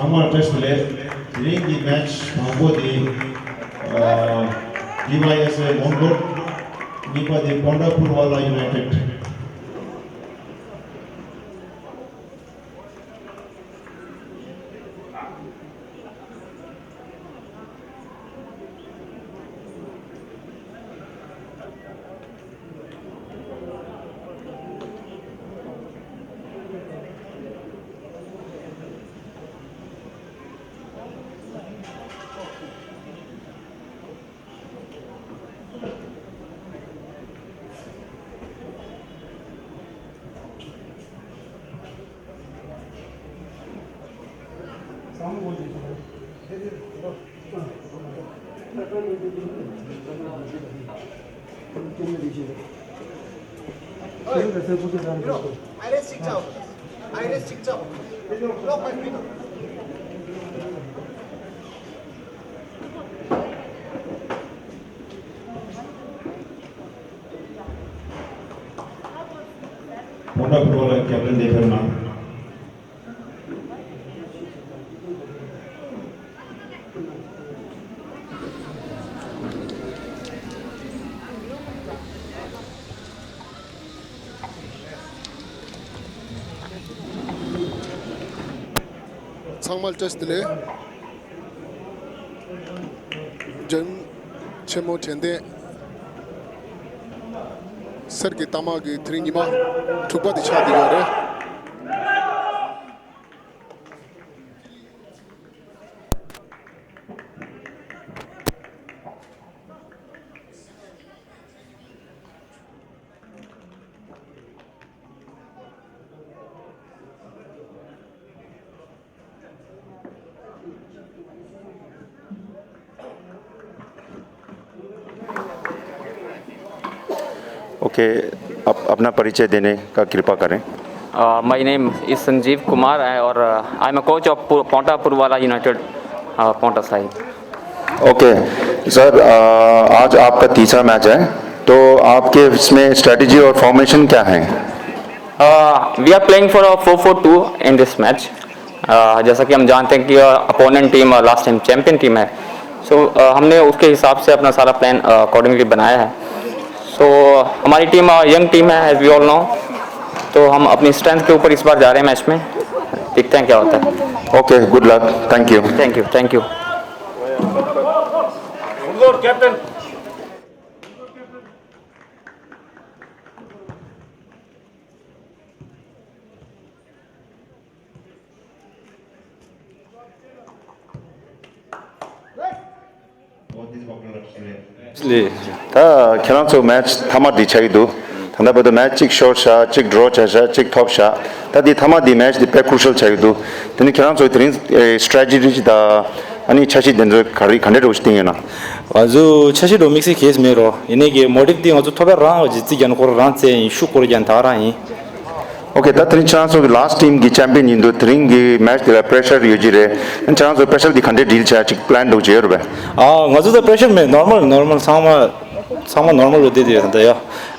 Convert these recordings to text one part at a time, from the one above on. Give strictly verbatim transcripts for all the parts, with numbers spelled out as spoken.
ཚང་མར་བཀྲ་ཤིས་བདེ་ལེགས། དེ་རིང་གི་མེ་ཆི་དང་པོ་དེ་ཨ་ཌི་ཝའི་ཨེས་ཨེ་མོན་གྷོ། གཉིས་པ་དེ་པོན་ཌ་པུར་ཝ་ལ་ཡུ་ནའི་ཊེཌ། པོན་ཌ་པུར་ཝ་ལ་ཀེབ་ཊན་དེ་ཕེབས་གནང་། ཚང་མར་བཀྲ་ཤིས་བདེ་ལེགས། རྒྱལ་ཡུམ་ཆེན་མོ་དྲན་རྟེན་གསེར་གྱི་རྟགས་མ་གི་དེ་རིང་ཉི་མ་དྲུག་པ་དེ་ཆགས་བསྡད་ཡོད་རེད། ओके, आप अपना परिचय देने का कृपा करें। Uh, my name is Sanjeev Kumar, I, और I am a coach of Paonta Purwala united, Paonta Sahib. Okay sir, आज आपका तीसरा मैच है, तो आपके इसमें स्ट्रेटजी और फॉर्मेशन क्या है? We are playing for a four four two in this match. जैसा कि हम जानते हैं कि opponent team last time champion team है, सो हमने उसके हिसाब से अपना सारा प्लान अकॉर्डिंगली बनाया है। सो हमारी टीम यंग टीम है, एज वी ऑल नो। तो हम अपनी स्ट्रेंथ के ऊपर इस बार जा रहे हैं मैच में, देखते हैं क्या होता है। Okay, good luck, thank you. Thank you, thank you. ལེ། ད་ཁྱེད་རང་ཚོ་མེ་ཆི་མཐའ་མ་འདི་ཆགས་ཀྱི་འདུག་ད་ལྟ་བར་དུ་མེ་ཆི་གཅིག་ཤོར་ཤག་གཅིག་ཌོ་རོ་བྱས་ཤག་གཅིག་ཐོབ་ཤག་ད་འདི་མཐའ་མ་འདི་མེ་ཆི་འདི་དཔེ་ཁུར་ཤལ་ཆགས་ཀྱི་འདུག་དེ་ནི་ཁྱེད་རང་ཚོ་དེ་རིང་སི་ཊེ་རེ་ཊི་ཇི་དང་ཨ་ནི་འཆར་གཞི་དེ་ཚོ་ག་རེ་ག་འདྲ་འདྲ་བོ་ཞིག་བཏིང་ཡོད་ན། ང་ཚོ་འཆར་གཞི་འདྲ་བོ་དམིགས་བསལ་གང་ཡང་མེད་རོ། ཡིན་ནའི་གི་མོ་ཊིབ་འདི་ང་ཚོ་ཐོབ་པ་རང་གི་རྩིས་རྒྱག་ན་ཁོ་རང་རང་རྩེ་ཡིན། ཤུགས་སྐོར་རྒྱག་ན་ད་ག་རང་ཡིན། ཨོ་ཁེ། ད་དེ་རིང་ཁྱེད་རང་ཚོ་གི་ལ་སི་ཊི་ཊིམ་གི་ཆེམ་པི་ཡན་ཡིན་འདུག་དེ་རིང་གི་མེ་ཆི་དེ་ལ་པི་རེ་ཤར་ཡོད་ཀྱི་རེད། ཁྱེད་རང་ཚོ་པི་རེ་ཤར་འདི་ག་འདྲས་ཌིལ་བྱས་ཅིག་པི་ལན་འདྲ་བོ་ཅིག་ཡོད་རེད་པས། ཨ། ང་ཚོ་ད་པི་རེ་ཤར་མེད། ནོར་མལ་ནོར་མལ་ཚང་མ་ཚང་མ་ནོར་མལ་རུ་བསྡད་དེ་ད་ཡ།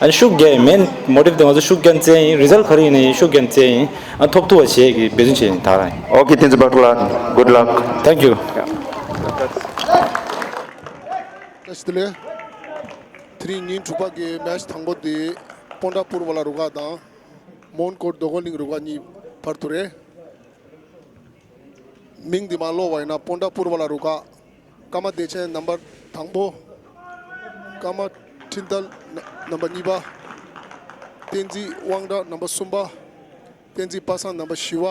ཨ་ནི་ཤུགས་རྒྱག་ཡིན། མེན་མོ་ཊིབ་དེ་ང་ཚོ་ཤུགས་རྒྱག་རྩེ་ཡིན། རི་ཛལ་ག་རེ་ཡིན་ནའི་ཤུགས་རྒྱག་རྩེ་ཡིན། ཨ་ཐོབ་ཐུབ་པ་བྱེད་ཀྱི་འབད་བརྩོན་བྱེད་ཡིན་ད་རང་ཡིན། ཨོ་ཁེ། བསྟན་འཛིན་བྷ་ཊ་ལགས། Good luck. Thank you. བཀྲ་ཤིས་བདེ་ལེགས། དེ་རིང་ཉིན་དྲུག་པ་གི་མེ་ཆི་དང་པོ་དེ་སྤོན་ཊ་པུར་བ་ལ་རུ་ཁག་དང་མོན་གྷོ་རྡོ་རྐོ་གླིང་རུ་ཁག་གཉིས་བར་དུ་རེད། མིང་འདི་མ་ཀློག་པ་ཡིན་ན་སྤོན་ཊ་པུར་བ་ལ་རུ་ཁག་ཀརྨ་བདེ་ཆེན་རྣམ་པ་དང་པོ། ཀརྨ་ཁྲིན་ཏཱལ་རྣམ་པ་གཉིས་པ། བསྟན་འཛིན་དབང་གྲགས་རྣམ་པ་གསུམ་པ། བསྟན་འཛིན་པ་སངས་རྣམ་པ་བཞི་པ།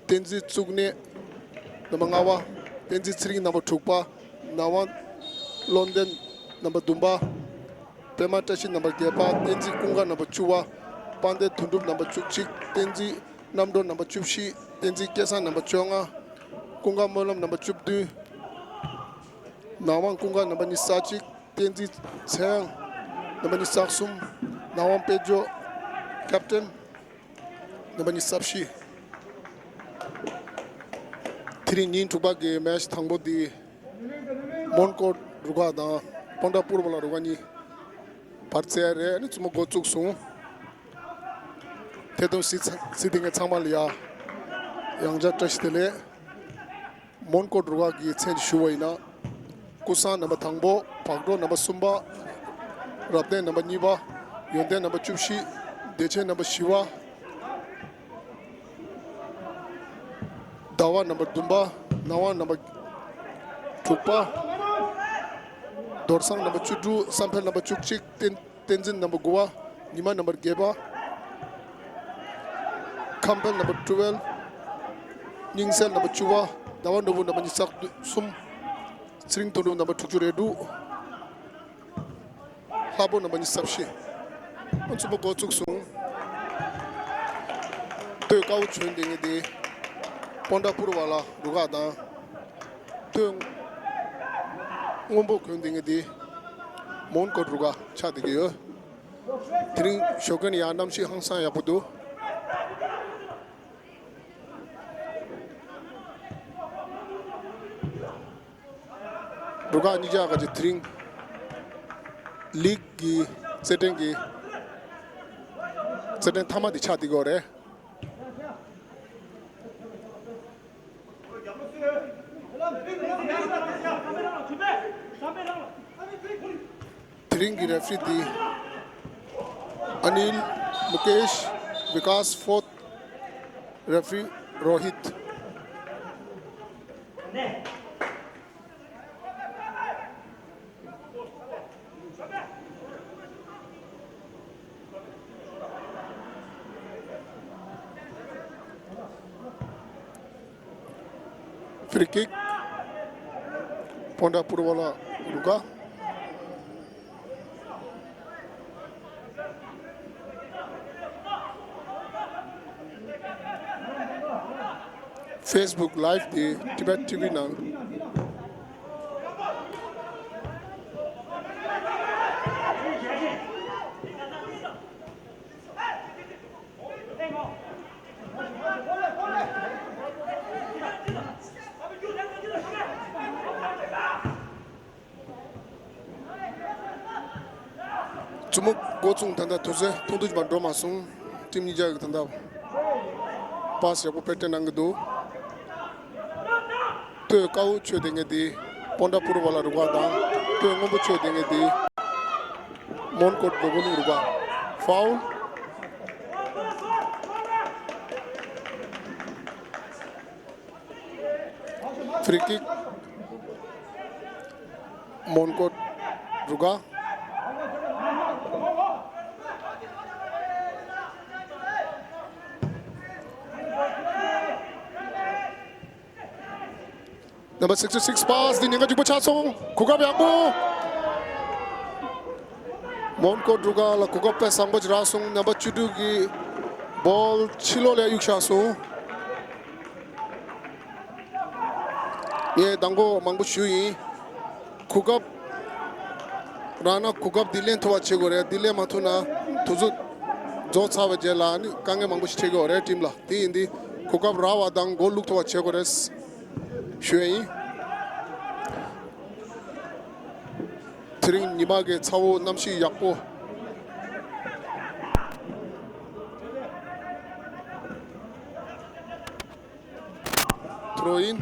བསྟན་འཛིན་གཙུག་ནས་རྣམ་པ་ལྔ་པ། བསྟན་འཛིན་ཚེ་རིང་རྣམ་པ་དྲུག་པ། ནག་དབང་བློ་ལྡན་རྣམ་པ་བདུན་པ། པད་མ་བཀྲ་ཤིས་རྣམ་པ་བརྒྱད་པ། བསྟན་འཛིན་ཀུན་དགའ་རྣམ་པ་བཅུ་པ། དཔལ་ལྡན་དོན་གྲུབ་རྣམ་པ་བཅུ་གཅིག་བསྟན་འཛིན་རྣམ་གྲོལ་རྣམ་པ་བཅུ་བཞི། བསྟན་འཛིན་སྐལ་བཟང་རྣམ་པ་བཅོ་ལྔ། ཀུན་དགའ་སྨོན་ལམ་རྣམ་པ་བཅུ་བདུན། ནག་དབང་ཀུན་དགའ་རྣམ་པ་ཉི་ཤུ་རྩ་གཅིག་བསྟན་འཛིན་ཚེ་དབྱངས་རྣམ་པ་ཉི་ཤུ་རྩ་གསུམ། ནག་དབང་དཔལ་འབྱོར་ཀེབ་ཊན་རྣམ་པ་ཉི་ཤུ་རྩ་བཞི། དེ་རིང་ཉིན་དྲུག་པ་གི་མེ་ཆི་དང་པོ་འདི་མོན་གྷོ་རུ་ཁག་དང་སྤོན་ཊ་པུར་བ་ལ་རུ་ཁག་གཉིས་བར་རྩེ་རེད། ཨ་ནི་རྩེད་མོ་འགོ་བཙུགས་སོང་། ཐད་གཏོང་གཟིགས་གཟིགས་དེ་ངས་ཚང་མ་ལ་ཡ་ ཡང་བསྐྱར་བཀྲ་ཤིས་བདེ་ལེགས། མོན་གྷོ་འབྲུག་སྒར་གྱི་མཚན་ཞུ་བ་ཡིན་ན། ཀུན་བཟང་རྣམ་པ་དང་པོ། བག་གྲོ་རྣམ་པ་གསུམ་པ། རབ་བརྟན་རྣམ་པ་གཉིས་པ། ཡོན་ཏན་རྣམ་པ་བཅུ་བཞི། བདེ་ཆེན་རྣམ་པ་བཞི་པ། ཟླ་བ་རྣམ་པ་བདུན་པ། ནག་དབང་རྣམ་པ་དྲུག་པ། རྡོར་བཟང་རྣམ་པ་བཅུ་དྲུག་བསམ་འཕེལ་རྣམ་པ་བཅུ་གཅིག་བསྟན་བསྟན་འཛིན་རྣམ་པ་དགུ་པ། ཉི་མ་རྣམ་པ་བརྒྱད་པ། ཁམས་དཔལ་རྣམ་པ་ཊུ་ཝེལ། སྙིང་གསལ་རྣམ་པ་བཅུ་པ། ཟླ་བ་ནོར་བུ་རྣམ་པ་ཉི་ཤུ་རྩ་གསུམ། ཚེ་རིང་དོན་གྲུབ་རྣམ་པ་དྲུག་ཅུ་རེ་དྲུག་ལྷག་པོ་རྣམ་པ་ཉི་ཤུ་རྩ་བཞི། ཨ་ཚུགས་པ་འགོ་བཙུགས་སོང་། སྟོད་དཀར་པོ་གྱོན་བསྡད་མཁན་དེ་སྤོན་ཊ་པུར་བ་ལ་རུ་ཁག་དང་། སྟོད་སྔོན་པོ་གྱོན་བསྡད་མཁན་དེ་མོན་གྷོ་རུ་ཁག་ཆགས་བསྡད་ཀྱི་ཡོད། དེ་རིང་ཞོགས་ཀས་ནས་ཡང་གནམ་གཤིས་ཧང་སང་ཡག་པོ་འདུག་རུ་ཁག་གཉིས་ཆ་ག་ཅིག་དེ་རིང་ལིག་གི་རྩེད་འགྲན་གྱི་རྩེད་འགྲན་མཐའ་མ་དེ་ཆགས་བསྡད་ཀྱི་ཡོད་རེད། དེ་རིང་གི་རེ་ཕི་རི་འདི་ཨ་ནིལ། མུ་ཀེཤ། བི་ཀཱས། ཕོར་ཐི་རེ་ཕི་རི་རོ་ཧིད། ཕི་རི་ཀིག་སྤོན་ཊ་པུར་བ་ལ་རུ་ཁག Facebook Live དེ་Tibet T V ནང་། མཛུབ་མོ་འགོ་བཙུགས། ད་ལྟ་དུས་ཚོད་ཐུང་ཐུང་ཅིག་མ་འགྲོ་མ་སོང་། ཊིམ་གཉིས་ཆ་གི་ད་ལྟ་པཱས་ཡག་པོ་སྤེལ་སྤྲད་གནང་གི་འདུག་སྟོད་དཀར་པོ་མཆོད་བསྡད་མཁན་དེ་སྤོན་ཊ་པུར་བ་ལ་རུ་ཁག་དང་། སྟོད་སྔོན་པོ་མཆོད་བསྡད་མཁན་དེ་མོན་གྷོ་ལྡོ་ཀུ་ལུང་རུ་ཁག་ཕའུལ། ཕི་རི་ཀིག་མོན་གྷོ་རུ་ཁག Number sixty six པཱས་འདི་ཉེན་ཁ་ལྗིད་པོ་ཆགས་སོང་། གོ་སྐབས་ཡག་པོ། མོན་གྷོ་རུ་ཁག་ལ་གོ་སྐབས་དཔེ་བཟང་པོ་ཅིག་རག་སོང་། རྣམ་པ་བཅུ་དྲུག་གི་བོལ་ཕྱི་ལོགས་ལ་གཡུགས་བཞག་སོང་། ངས་མདང་དགོང་མང་པོ་ཞུས་ཡིན། གོ་སྐབས་རག་ན་གོ་སྐབས་འདི་ལེན་ཐུབ་པ་བྱེད་དགོས་རེད། འདི་ལེན་མ་ཐུབ་ན་དུས་ཚོད་རྫོགས་ཚར་བའི་རྗེས་ལ་ནི་དཀའ་ངལ་མང་པོ་ཞིག་འཕྲད་ཀྱི་ཡོད་རེད་ཊིམ་ལ། དེ་ཡིན་དུས་གོ་སྐབས་རག་པ་དང་མགོ་བླུག་ཐུབ་པ་བྱེད་དགོས་རེད་ཞུ་ཡ་ཡིན། དེ་རིང་ཉི་མ་གི་ཚ་བོ་གནམ་གཤིས་ཡག་པོ། Throw in.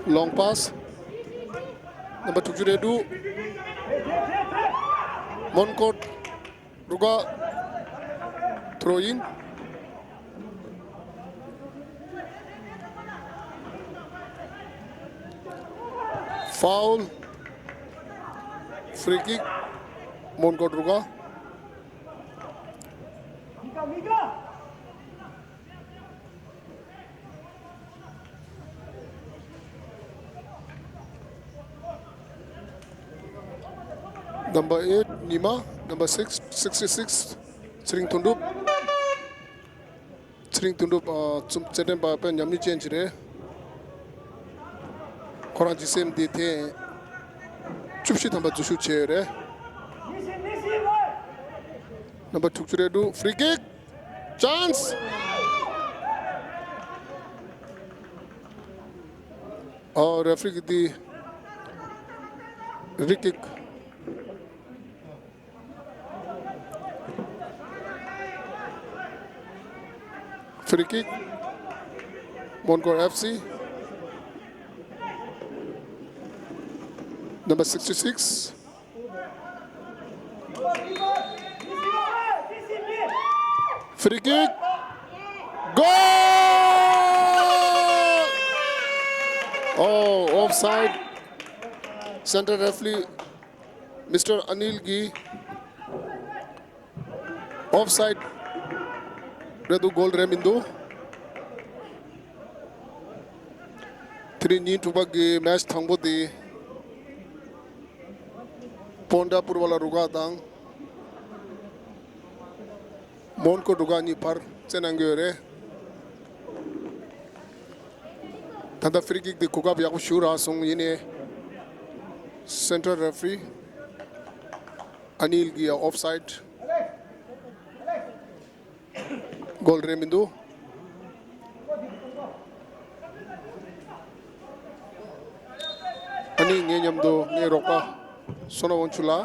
Long pass. Number དྲུག་ཅུ་རེ་དྲུག་མོན་གྷོ་རུ་ཁག Throw in. Foul. Free kick. མོན་གྷོ་རུ་ཁག Number eight, ཉི་མ། Number six, sixty six, ཚེ་རིང་དོན་གྲུབ། ཚེ་རིང་དོན་གྲུབ། ཨ། ཙུམ་རྩེད་འགྲན་པ་དཔེ་ཉམས་མྱོང་ཅན་ཅིག་རེད། ཁོ་རང་གི་སེམས་འདི་ཐེངས་བཅུ་བཞི་ཐམ་པ་འཛུལ་ཞུགས་བྱས་ཡོད་རེད། Number དྲུག་ཅུ་རེ་དྲུག Free kick. Chance. ཨོ། རེ་ཕི་རི་གིས་འདི་རི་ཀིག Free kick. Monkor F C. Number sixty-six. Free kick. Goal! Oh, offside. Center referee Mister Anil གིས offside རེད་འདུག goal རེད་མི་འདུག་དེ་རིང་ཉིན་དྲུག་པ་གི་match དང་པོ་དེ་པོན་ཌ་པུར་ཝ་ལ་རུ་ཁག་དང་མོན་གྷོ་རུ་ཁག་གཉིས་བར་རྩེད་གནང་གི་ཡོད་རེད། ད་ལྟ་free kick དེ་གོ་སྐབས་ཡག་པོ་ཞིག་རག་སོང་། ཡིན་ནའི་center referee Anil གིས་offside goal རེད་མི་འདུག་ཨ་ནི་ངའི་མཉམ་དུ་ངའི་རོགས་པ་བསོད་ནམས་དབང་ཕྱུག་ལགས།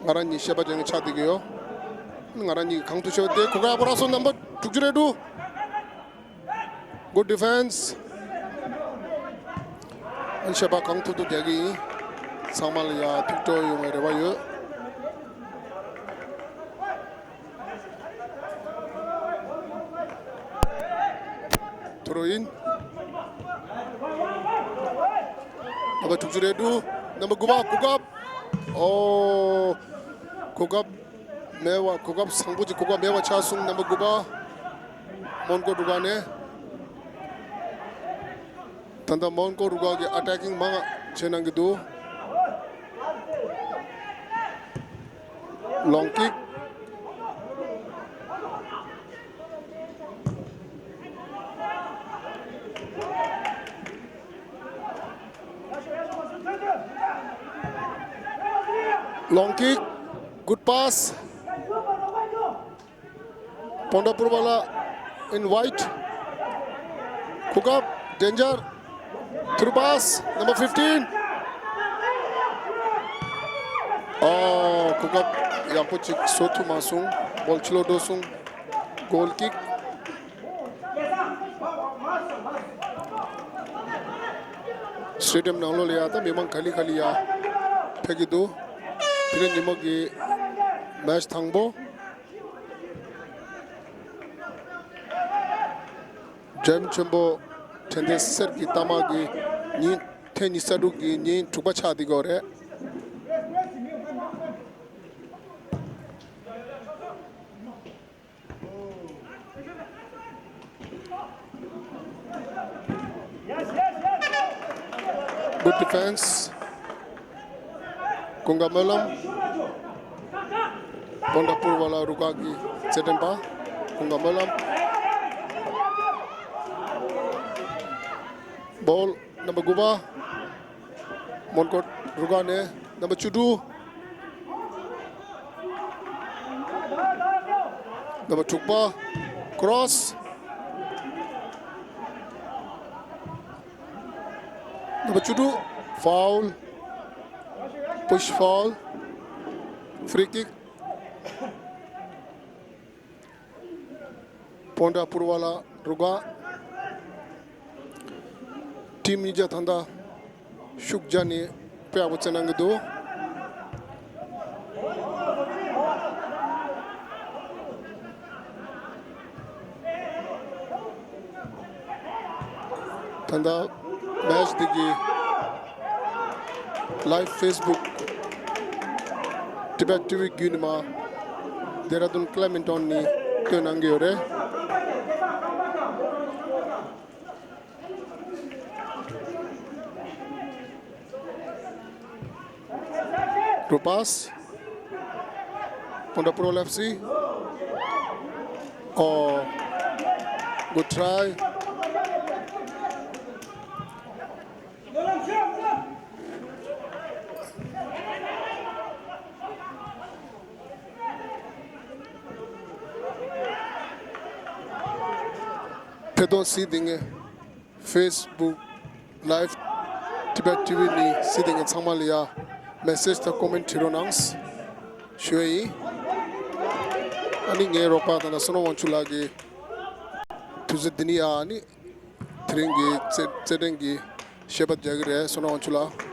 ང་རང་གཉིས་བཤད་པ་ཅན་གྱི་ཆགས་བསྡད་ཀྱི་ཡོད། ང་རང་གཉིས་གང་དུ་བཤད་པ་དེ་གོ་སྐབས་ཡག་པོ་རག་སོང་། number དྲུག་ཅུ་རེ་དྲུག Good defense. ཨན་ཤ་པ་གང་ཐུབ་ཐུབ་རྒྱག་གི་ཡིན། ཚང་མ་ལ་ཡ་ཐུགས་སྤྲོ་ཡོང་བའི་རེ་བ་ཡོད། ཐུ་རོ་ཡིན། number དྲུག་ཅུ་རེ་དྲུག number དགུ་པ་གོ་སྐབས། ཨོ། གོ་སྐབས། མེད་པ། གོ་སྐབས་བཟང་པོ་ཅིག་གོ་སྐབས་མེད་པ་ཆགས་སོང་། number དགུ་པ་མོན་གྷོ་རུ་ཁག་ནས། ད་ལྟ་མོན་གྷོ་རུ་ཁག་གི་attacking མང་བྱས་གནང་གི་འདུག long kick long kick good pass པོན་ཌ་པུར་ཝ་ལ་in white གོ་སྐབས danger through pass number fifteen ཨོ་གོ་སྐབས་ཡག་པོ་ཅིག་བཟོ་ཐུབ་མ་སོང་། ball ཕྱི་ལོགས་འགྲོ་སོང་། goal kick stadium ནང་ལོགས་ལ་ཡ་ད་མི་མང་ག་ལེ་ག་ལེ་ཡ་ཕེབས་ཀྱི་འདུག་དེ་རིང་ཉིན་མོ་གི་match དང་པོ་འཇམ་ཆེན་པོ་དྲན་རྟེན་གསེར་གྱི་རྟགས་མ་གི་ཉིན་ཐེངས་ཉི་ཤུ་རྩ་དྲུག་གི་ཉིན་དྲུག་པ་ཆགས་བསྡད་ཀྱི་ཡོད་རེད། Good defense. ཀུན་དགའ་སྨོན་ལམ། པོན་ཌ་པུར་ཝ་ལ་རུ་ཁག་གི་རྩེད་འགྲན་པ་ཀུན་དགའ་སྨོན་ལམ། ball number དགུ་པ། མོན་གྷོ་རུ་ཁག་ནས་number བཅུ་དྲུག number དྲུག་པ། cross number བཅུ་དྲུག foul push foul free kick པོན་ཌ་པུར་ཝ་ལ་རུ་ཁག team གཉིས་ཆ་ད་ལྟ་ཤུགས་རྒྱག་ནས་དཔེ་ཡག་པོ་རྩེད་གནང་གི་འདུག་ད་ལྟ་match འདི་གི་live Facebook Tibet T V བརྒྱུད་ནས་མར་ལྡེ་ར་ལྡུན་ཀླེ་མིན་ཊོན་ནས་སྟོན་གནང་གི་ཡོད་རེད། Through pass. Pondapur L F C. Oh, good try. Pedon seeding. Facebook Live Tibet T V ནས་གཟིགས་བསྡད་མཁན་ཚང་མ་ལ་ཡ་message དང་comment བྲིས་རོགས་གནང་ཞུ་ཡ་ཡིན། ཨ་ནི་ངའི་རོགས་པ་དང་བསོད་ནམས་དབང་ཕྱུག་ལགས་ཀྱིས་ དུས་ཚོད་འདི་ནས་ཡང་ནི་དེ་རིང་གི་རྩེད་རྩེད་འགྲན་གྱི་བཤད་པ་རྒྱག་གི་རེད། བསོད་ནམས་དབང་ཕྱུག་ལགས།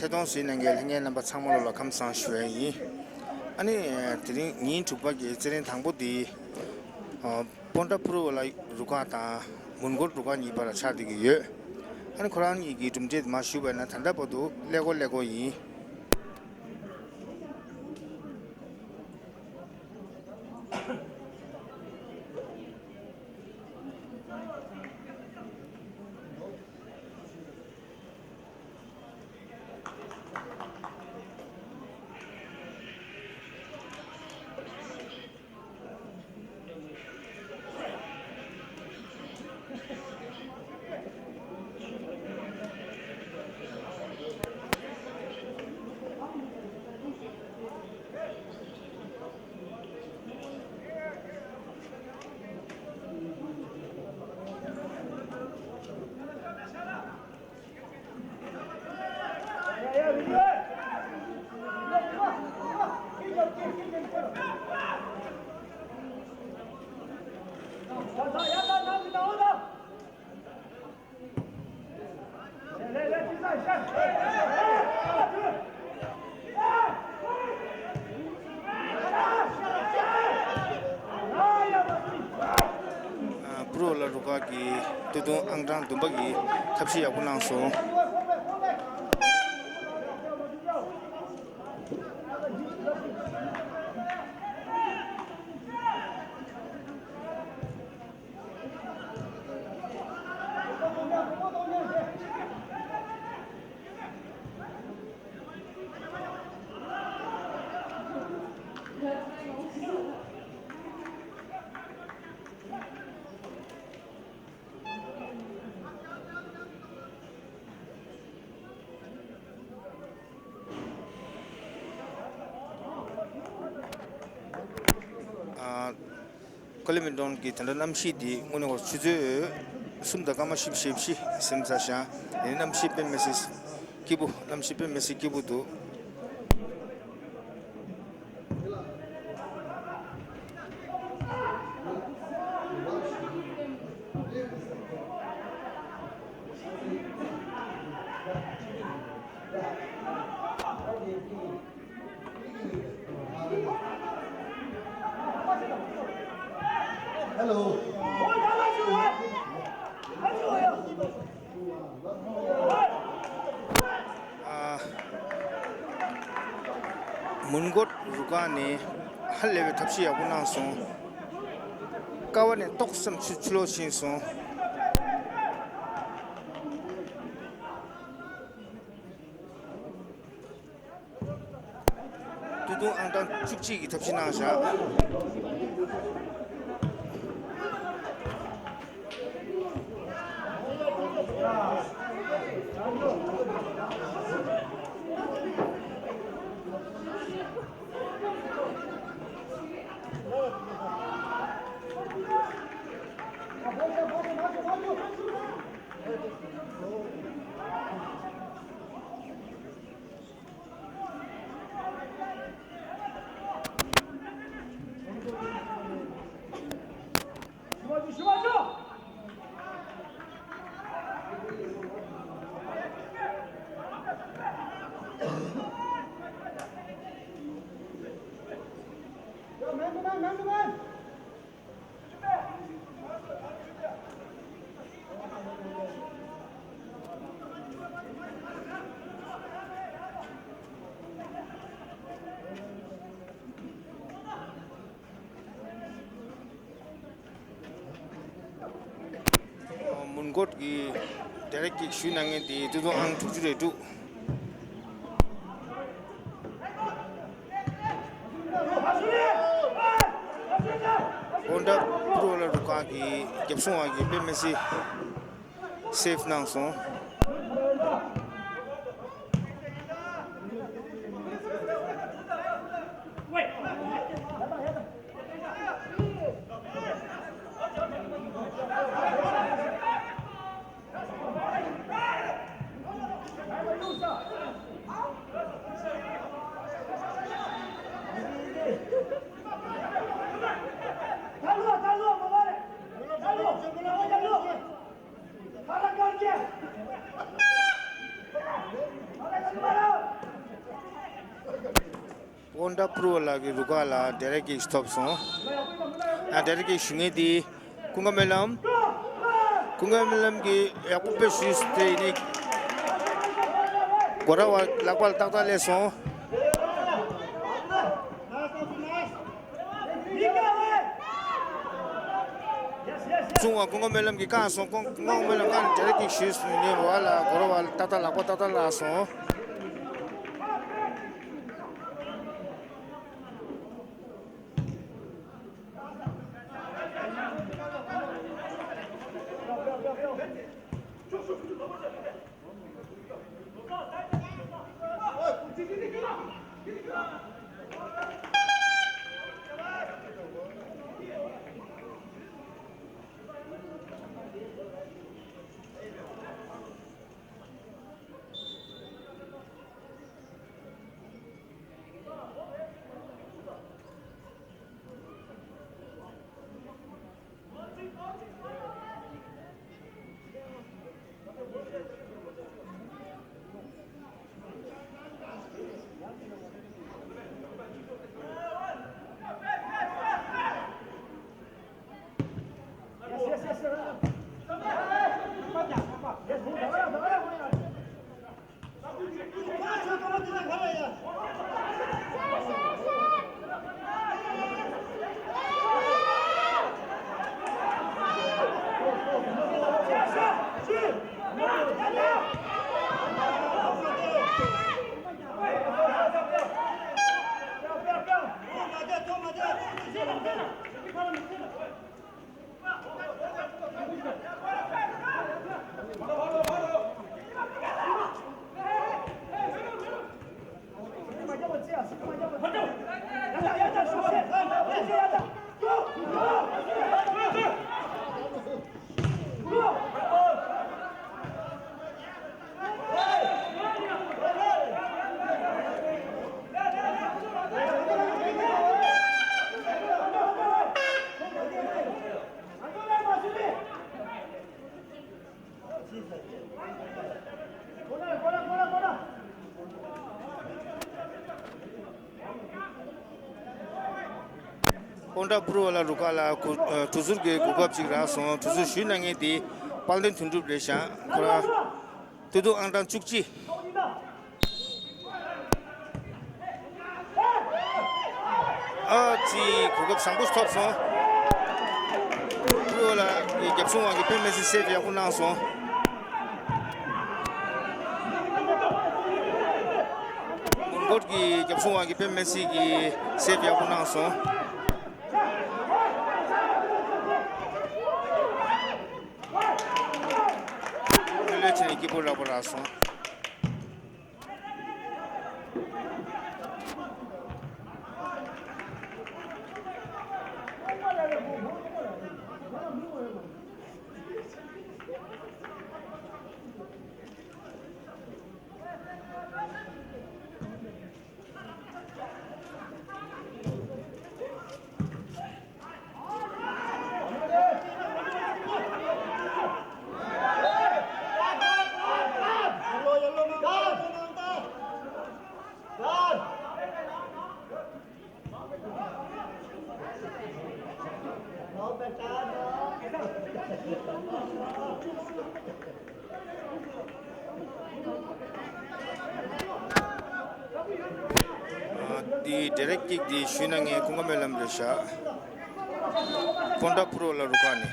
ཐད་གཏོང་གཟིགས་གནང་མཁན་ལྷན་རྒྱས་རྣམ་པ་ཚང་མ་ལོ་ལ་ཁམས་བཟང་ཞུ་ཡ་ཡིན། ཨ་ནི་དེ་རིང་ཉིན་དྲུག་པ་གི་རྩེད་རིང་དང་པོ་འདི་པོན་ཏྲ་པུ་རུ་ཝ་ལ་རུ་ཁག་དང་མོན་གྷོ་རུ་ཁག་གཉིས་བར་ལ་ཆགས་བསྡད་ཀྱི་ཡོད། ཨ་ནི་ཁོ་རང་གཉིས་ཀྱི་གྲུབ་འབྲས་དེ་མར་ཞུས་པ་ཡིན་ན། ད་ལྟ་བར་དུ་ཀླད་ཀོར་ཀླད་ཀོར་ཡིན། པུ་རུ་ཝ་ལ་རུ་ཁག་གིས་སྟོད་ཐུང་ཨང་གྲངས་བདུན་པ་གི་ཐབས་ཤེས་ཡག་པོ་གནང་སོང་། བྷ་ལེ་མི་ཊོན་གྱི་དེ་འདྲ་གནམ་གཤིས་འདི་དངོས་གནས་ཆུ་ཚོད་གསུམ་དང་སྐར་མ་བཞི་བཅུ་ཞེ་བཞི་ཟིན་ཚར་ཤག་དེ་ནས་གནམ་གཤིས་དཔེ་མི་སྲིད་སྐྱིད་པོ། གནམ་གཤིས་དཔེ་མི་སྲིད་སྐྱིད་པོ་འདུག Hello. ཨ། མོན་གྷོ་རུ་ཁག་ནས་ཧ་ལས་པའི་ཐབས་ཤེས་ཡག་པོ་གནང་སོང་། ཀ་བ་ནས་ཏོག་ཙམ་ཆུ་ཆུ་ལོག་ཕྱིན་སོང་། སྟོད་ཐུང་ཨང་གྲངས་བཅུ་གཅིག་གི་ཐབས་ཤེས་གནང་བཞག་མོན་གྷོ་གི་ཌའི་རེག་ཀིག་ཞུ་གནང་མཁན་དེ་སྟོད་ཐུང་ཨང་དྲུག་ཅུ་རེ་དྲུག་ཀོན་ཌ་པུ་རུ་ཝ་ལ་རུ་ཁག་གི་རྒྱབ་སྲུང་བ་གིས་དཔེ་མི་སྲིད་སེབ་གནང་སོང་། ཀོན་ཌ་པུ་རུ་ཝ་ལ་གི་རུ་ཁག་ལ་ཌའི་རེག་ཀིག་ཐོབ་སོང་། ཡང་ཌའི་རེག་ཀིག་ཞུ་མཁན་དེ་ཀུན་དགའ་སྨོན་ལམ། ཀུན་དགའ་སྨོན་ལམ་གྱིས་ཡག་པོ་དཔེ་ཞུས་ཏེ་ཡིན་ནའི་སྒོ་ར་བ་ལག་པ་ལ་ཏག་ཏག་སླེབས་སོང་། བཟུང་བ་ཀུན་དགའ་སྨོན་ལམ་གྱིས་བཀག་སོང་། ཀུན་ཀུན་དགའ་སྨོན་ལམ་བཀག་ནས་ཌའི་རེག་ཀིག་ཞུས་ནས་བ་ལ་སྒོ་ར་བ་ལ་ཏག་ཏག་ལག་པ་ཏག་ཏག་བརླག་སོང་། ཀོན་ཊ་པུ་རུ་ཝ་ལ་རུ་ཁག་ལ་གུ- ཨ་གྲུ་ཟུར་གྱི་གོ་སྐབས་ཅིག་རག་སོང་། གྲུ་ཟུར་ཞུས་གནང་མཁན་དེ་དཔལ་ལྡན་དོན་གྲུབ་རེད་ཤག་ཁོ་རང་སྟོང་ཕྲག་ཨང་གྲངས་བཅུ་གཅིག་ཨ་ཙི། གོ་སྐབས་བཟང་པོ་ཐོབ་སོང་། པུ་རུ་ཝ་ལ་གི་རྒྱབ་སྲུང་བ་གིས་དཔེ་མི་སྲིད་སེབ་ཡག་པོ་གནང་སོང་། མོན་གྷོ་གི་རྒྱབ་སྲུང་བ་གིས་དཔེ་མི་སྲིད་ཀྱི་སེབ་ཡག་པོ་གནང་སོང་། ལོས་བྱས་ནས་སྐྱིད་པོ་རག་པོ་རག་སོང་། འདི་ཌའི་རེག་ཀིག་འདི་ཞུས་གནང་མཁན་ཀུན་དགའ་སྨོན་ལམ་རེད་ཤག་ཀོན་ཊ་པུ་རུ་ཝ་ལ་རུ་ཁག་ནས།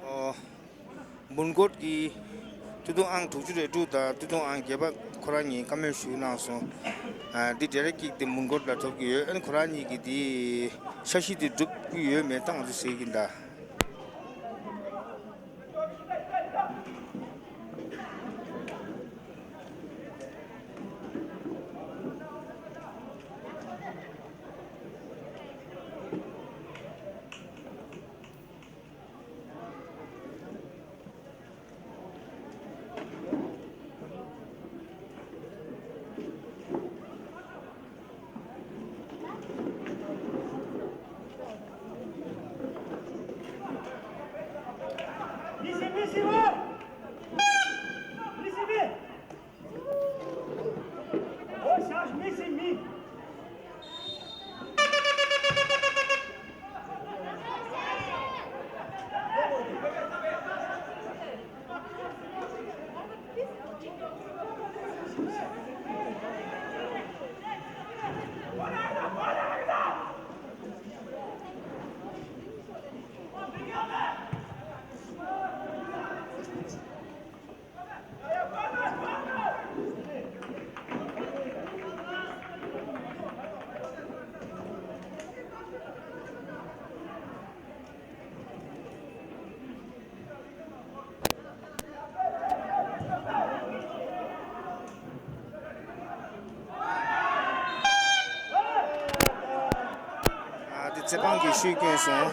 ཨོ། མོན་གྷོ་གི་སྟོང་ཕྲག་ཨང་དྲུག་ཅུ་རེ་དྲུག་དང་སྟོང་ཕྲག་ཨང་བརྒྱད་པ་ཁོ་རང་གཉིས་བཀའ་མོལ་ཞུས་གནང་སོང་། ཨ་འདི་ཌའི་རེག་ཀིག་དེ་མོན་གྷོ་ལ་ཐོབ་ཀྱི་ཡོད། ཨ་ནི་ཁོ་རང་གཉིས་ཀྱིས་དེ་འཆར་གཞི་དེ་འགྲུབ་ཀྱི་ཡོད་མེད་ད་ང་ཚོ་ཟེར་གྱི་ཡིན་ད། ཨ་དེ་རྩེད་སྤང་གི་ཤུལ་བསྐྱོན་སོང་།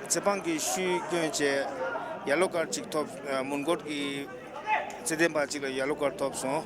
རྩེད་སྤང་གི་ཤུལ་བསྐྱོན་བྱས། ཡེ་ལོ་ཀར་ཌ་གཅིག་ཐོབ། ཨ། མོན་གྷོ་གི་རྩེད་འགྲན་པ་གཅིག་ལ་ཡེ་ལོ་ཀར་ཌ་ཐོབ་སོང་།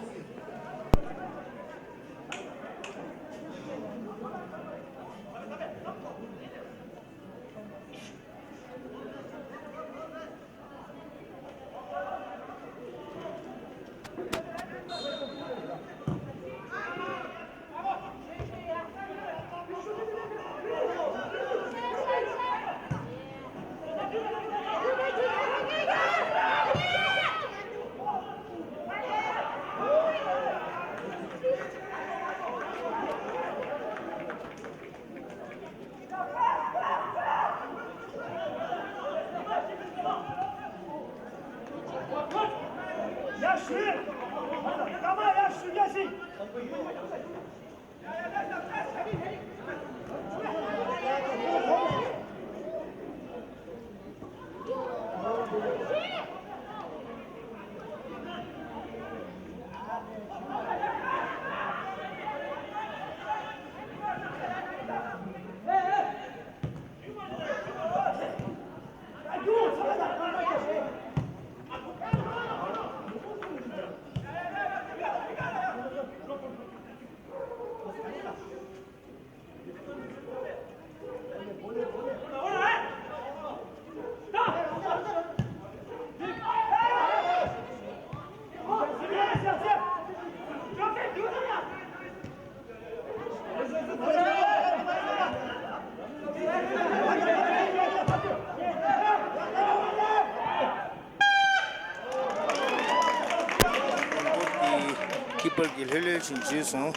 ཀི་པར་གྱིས་ལྷོད་ལྷོད་བྱས་འཇུས་སོང་།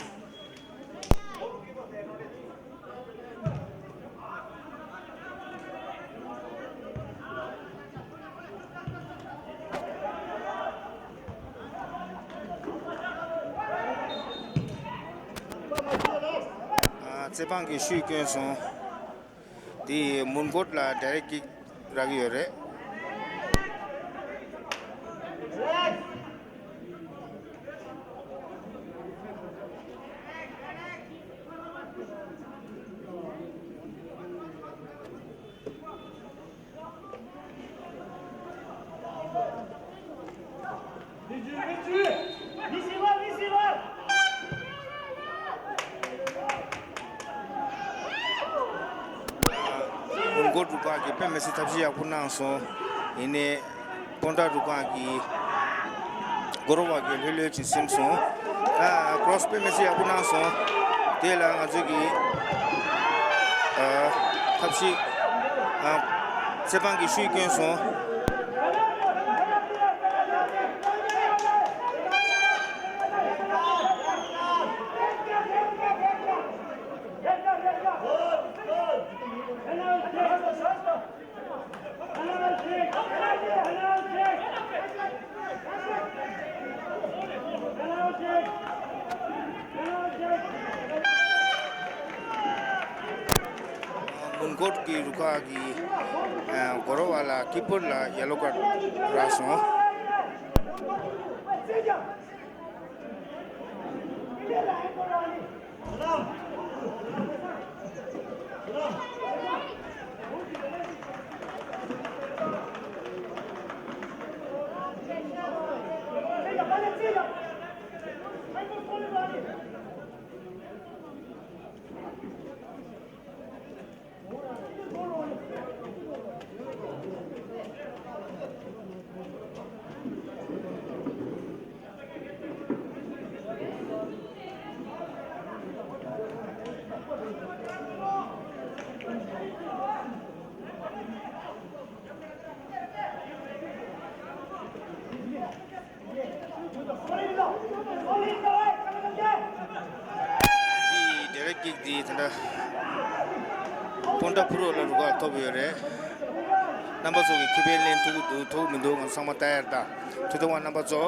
ཨ། རྩེད་འཕགས་ཀྱིས་ཤུད་བསྐྱོན་སོང་། དེ་མོན་གྷོ་ལ་ཌའི་རེག་ཀིག་རག་གི་ཡོད་རེད། མོན་གྷོ་རུ་ཁག་གིས་དཔེ་མི་སྲིད་ཐབས་ཤེས་ཡག་པོ་གནང་སོང་། ཡིན་ནའི་སྤོན་ཊ་རུ་ཁག་གི་སྒོ་ར་བ་གིས་ལྷོད་ལྷོད་ཅིག་ཟིན་སོང་། ཨ། ཀོ་རོ་སི་དཔེ་མི་སྲིད་ཡག་པོ་གནང་སོང་། དེ་ལ་ང་ཚོས་ཀྱི། ཨ། ཐབས་ཤེས། ཨ། རྩེད་འཕགས་ཀྱིས་ཤུད་བསྐྱོན་སོང་། མོན་གྷོ་གི་རུ་ཁག་གི། ཨ། སྒོ་ར་བ་ལ་ཀི་པར་ལ་ཡེ་ལོ་ཀར་རག་སོང་། འདི་ཌའི་རེག་ཀིག་འདི་ད་ལྟ་སྤོན་ཊ་ཕུ་རོ་ལ་རུ་ཁག་ཐོབ་ཡོད་རེད། རྣམ་པ་ཚོ་གིས་ཁེ་ཕན་ལེན་ཐུབ་ཀྱི་འདུག་ཐུབ་མི་འདུག་ང་ཚང་མ་ལྟ་ཡ་རེད་ད། ཐུབ་ཐུབ་པ་རྣམ་པ་ཚོ།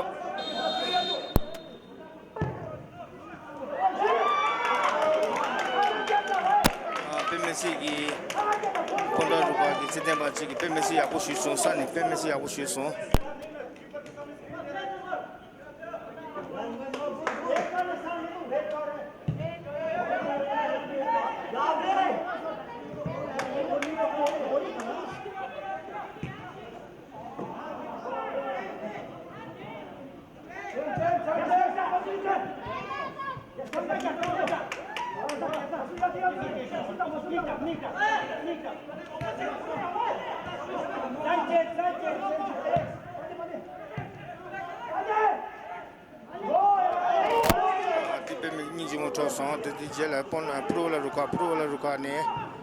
ཨ། དཔེ་མི་སྲིད་ཀྱི་སྤོན་ཊ་རུ་ཁག་གི་རྩེད་འགྲན་པ་གཅིག་གིས་དཔེ་མི་སྲིད་ཡག་པོ་ཞུས་སོང་། ས་ནས་དཔེ་མི་སྲིད་ཡག་པོ་ཞུས་སོང་། དེ་དཔེ་མི་སྙིང་རྗེ་མོ་འཕྲོག་སོང་། དེ་དེ་རྗེས་ལ་སྤོན་ཕུར་བ་ལ་རུ་ཁག་ཕུར་བ་ལ་རུ་ཁག་ནས།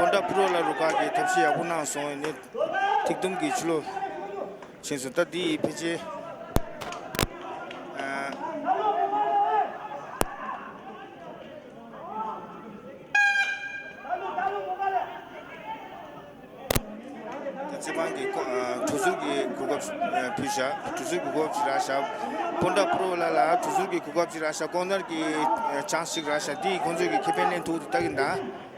སྤོན་ཊ་ཕུར་བ་ལ་རུ་ཁག་གིས་ཐབས་ཤེས་ཡག་པོ་གནང་སོང་། ཡིན་ནའི་ཐིག་དུམ་གྱིས་ཕྱི་ལོགས་ཕྱིན་སོང་། ད་འདི་ཡི་ཕལ་ཆེར་ཨ། ད་རྩེད་པང་གི་ཁོ་ཨ་གྲུ་ཟུར་གྱི་གོ་སྐབས་ཨ་ཕུལ་བཞག་གྲུ་ཟུར་གྱི་གོ་སྐབས་ཅིག་རག་བཞག་སྤོན་ཊ་ཕུར་བ་ལ་ལ་གྲུ་ཟུར་གྱི་གོ་སྐབས་ཅིག་རག་བཞག་ཀོར་ནར་གྱི་ཨ་ཆན་སི་ཅིག་རག་བཞག་འདི་ཁོང་ཚོས་ཀྱི་ཁེ་ཕན་ལེན་ཐུབ་འདུག་ལྟ་གི་འདུག་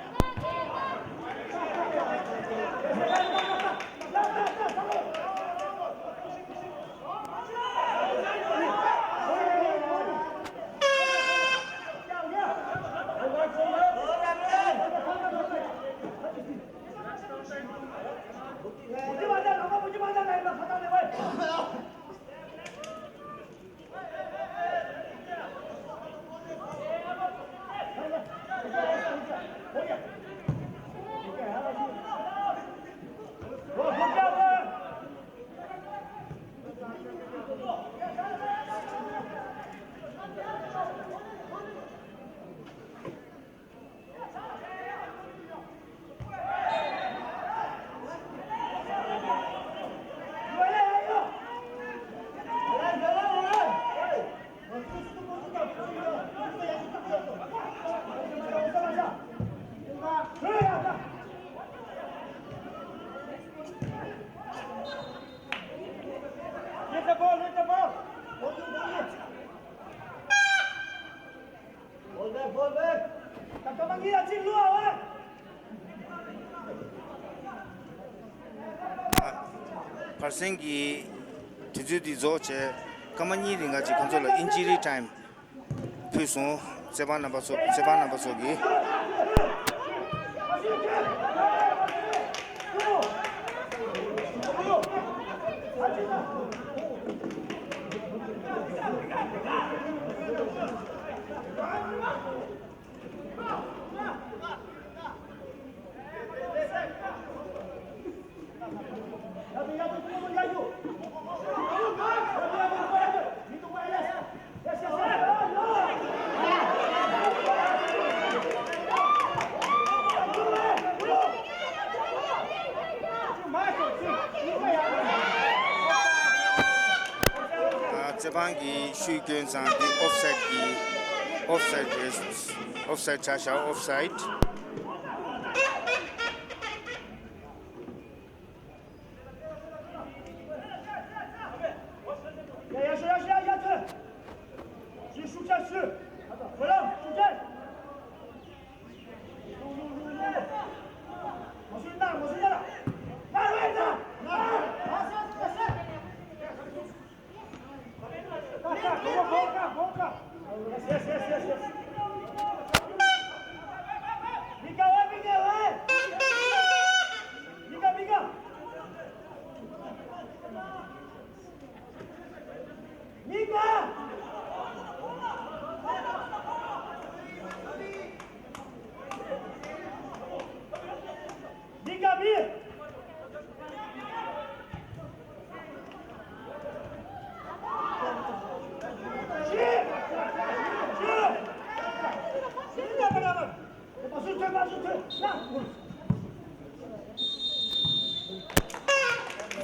བར་གསེང་གི་དུས་ཚོད་འདི་རྫོགས་བྱས་སྐར་མ་གཉིས་རིང་ག་ཅིག་ཁོང་ཚོ་ལ་ཨིན་ཇི་རི་ཊའིམ་ཕུལ་སོང་། རྩེད་པ་རྣམ་པ་ཚོ་རྩེད་པ་རྣམ་པ་ཚོ་གིས། རྩེད་ཐང་གི་ཤུལ་སྐྱོན་ཙང་འདི་ཨོཕ་སའིད་ཀྱི་ཨོཕ་སའིད་རེད། ཨོཕ་སའིད་ཆགས་ཤག་ཨོཕ་སའིད།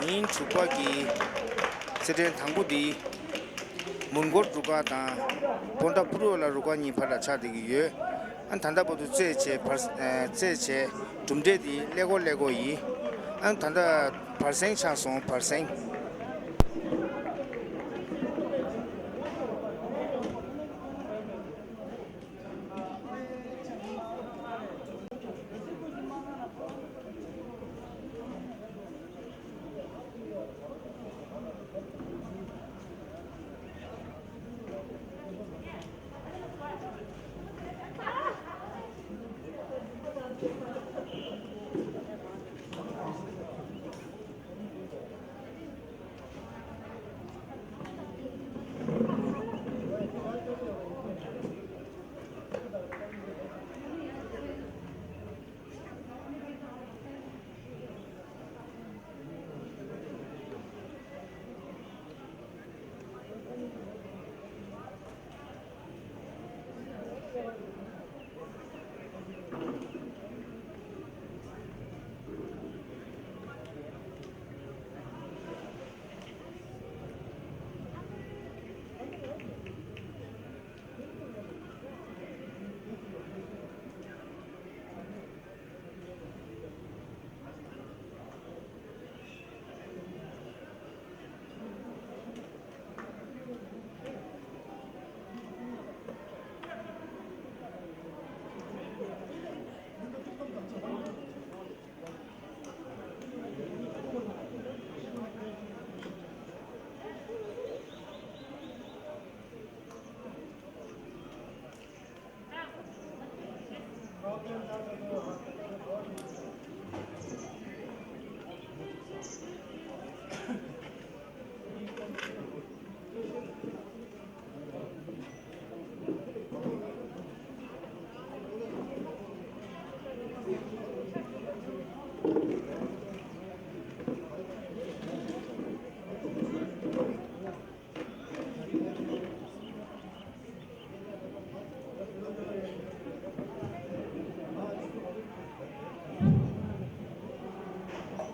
ཉིན་དྲུག་པ་གི་རྩེད་འགྲན་དང་པོ་འདི་མོན་གྷོ་རུ་ཁག་དང་སྤོན་ཊ་ཕུ་རུ་ཝེ་ལ་རུ་ཁག་གཉིས་བར་ལ་ཆགས་བསྡད་ཀྱི་ཡོད། ཨ་ད་ལྟ་བར་དུ་རྩེད་བྱས་བར་རྩེད་བྱས་གྲུབ་འབྲས་འདི་ཀླད་ཀོར་ཀླད་ཀོར་ཡིན། ཨ་ད་ལྟ་བར་གསེང་ཆགས་སོང་བར་གསེང་།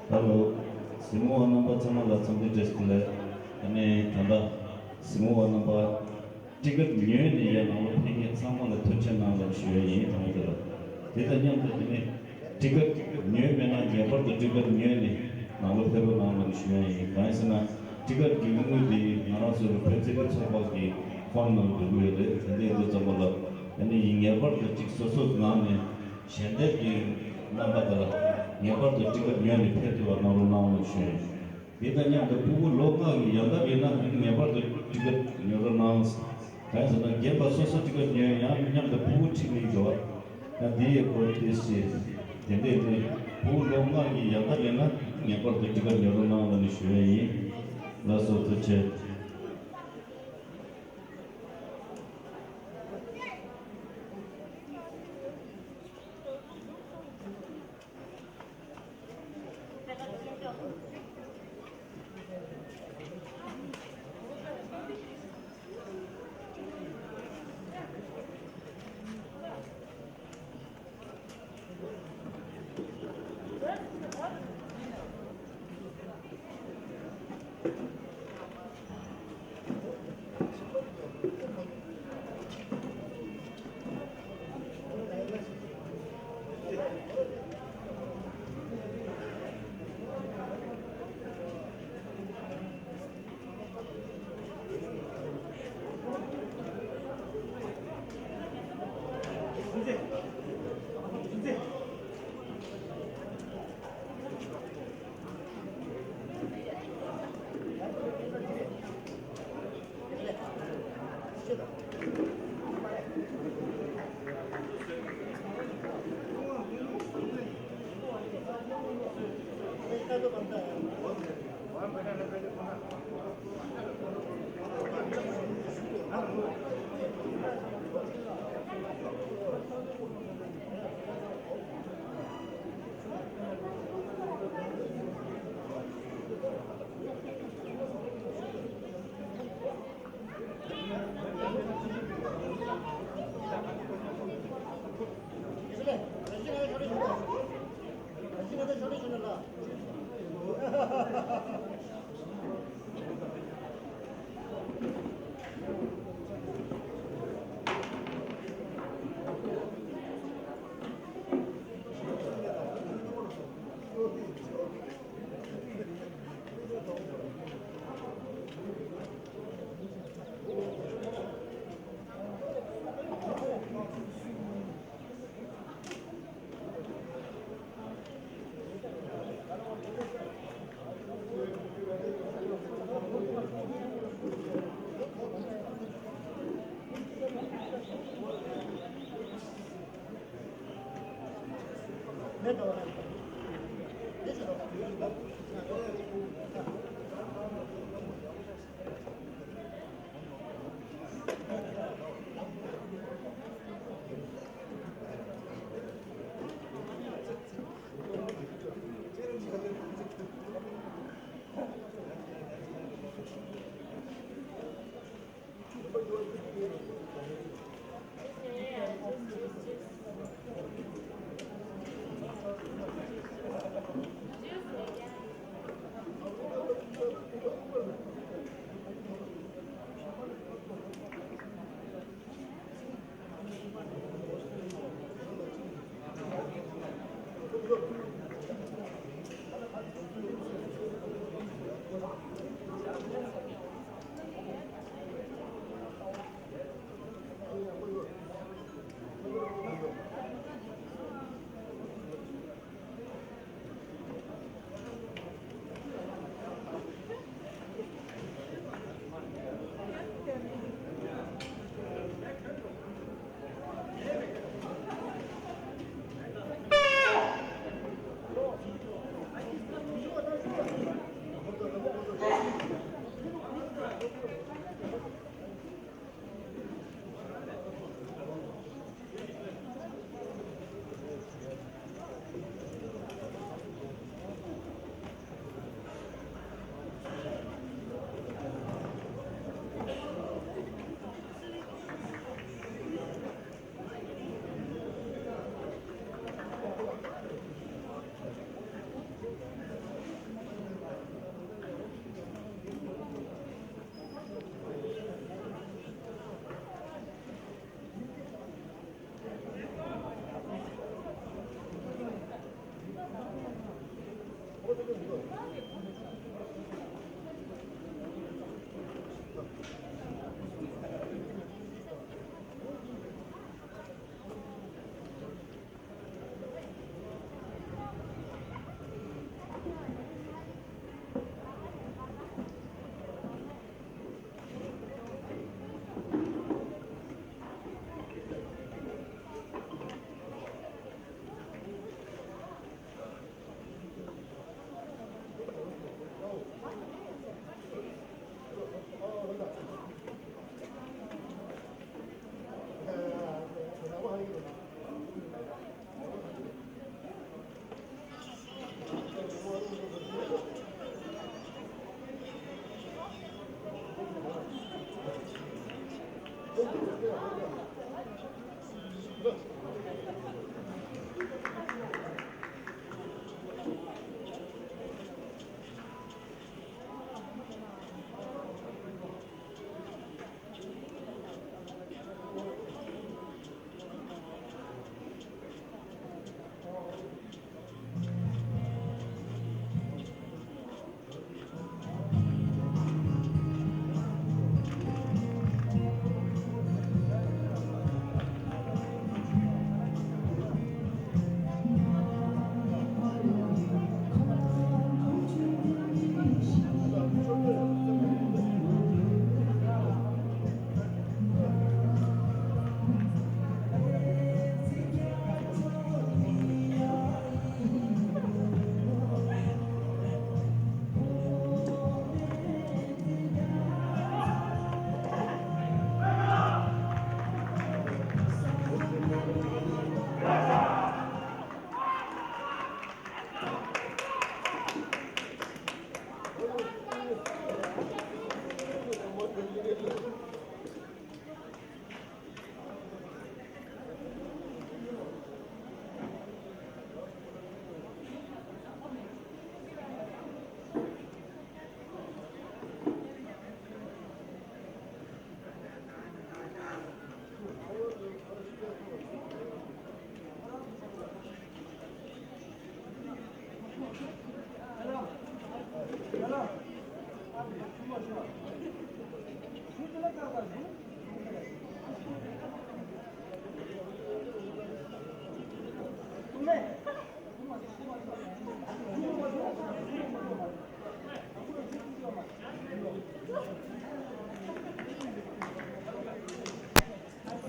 ཧ་ལོ། གཟིགས་མོ་བ་རྣམ་པ་ཚང་མ་ལ་འཚམས་འདྲི་བཀྲ་ཤིས་བདེ་ལེགས། ཨ་ནི་ད་ལྟ་གཟིགས་མོ་བ་རྣམ་པ་ཊི་ཀེ་ཊི་ཉོས་ནས་ཡར་ནང་ལ་ཕེབས་མཁན་ཚང་མ་ལ་ཐུགས་རྗེ་གནང་ལབ་ཞུ་ཡ་ཡིན། དང་པོ་དེ་ལ། དེ་དང་མཉམ་དུ་དེ་ནས་ཊི་ཀེ་ཊི་ཉོས་མེད་ན་ངེས་པར་དུ་ཊི་ཀེ་ཊི་ཉོས་ནས་ནང་ལ་ཕེབས་རོགས་གནང་ལབ་ཞུ་ཡ་ཡིན། གང་ཡིན་ཟེར་ན་ཊི་ཀེ་ཊི་གི་དངུལ་དེ་ང་རང་ཚོའི་བོད་རྩེད་འགྲན་ཚོགས་པ་གི་ཕོན་ནང་འགྲོ་གི་ཡོད་རེད། དེ་འདྲ་ཡིན་དུས་ཙམ་པ་ལ་ཨ་ནི་ངེས་པར་དུ་ཅིག་སོ་སོའི་ནང་ནས་ཞལ་འདེབས་ཀྱི་རྣམ་པ་དེ་ལ་ངེས་པར་དུ་ཊི་ཀེ་ཊི་ཉོས་ནས་ཕེབས་ཐུབ་པ་གནང་རོགས་གནང་ལབ་ཞུ་ཡ་ཡིན། དེ་དང་མཉམ་དུ་ཕྲུ་གུ་ལོ་ལྔ་གི་ཡང་འདབ་ཡིན་ན་ངེས་པར་དུ་ཊི་ཀེ་ཊི་ཉོ་རོགས་གནང་། གང་ཡིན་ཟེར་ན་རྒན་པ་སོ་སོ་ཊི་ཀེ་ཊི་ཉོས་ཡང་མཉམ་དུ་ཕྲུ་གུ་ཁྲིད་མི་འགྲོ་བ། ཡང་དེ་ཡི་སྐོར་ཏོག་ཙམ་དེ་འདྲས་ནི་ཕྲུ་གུ་ལོ་ལྔ་གི་ཡང་འདབ་ཡིན་ན་ངེས་པར་དུ་ཊི་ཀེ་ཊི་ཉོ་རོགས་གནང་ལབ་ནས་ཞུ་ཡ་ཡིན། ལགས་སོ། ཐུགས་རྗེ་ཆེ།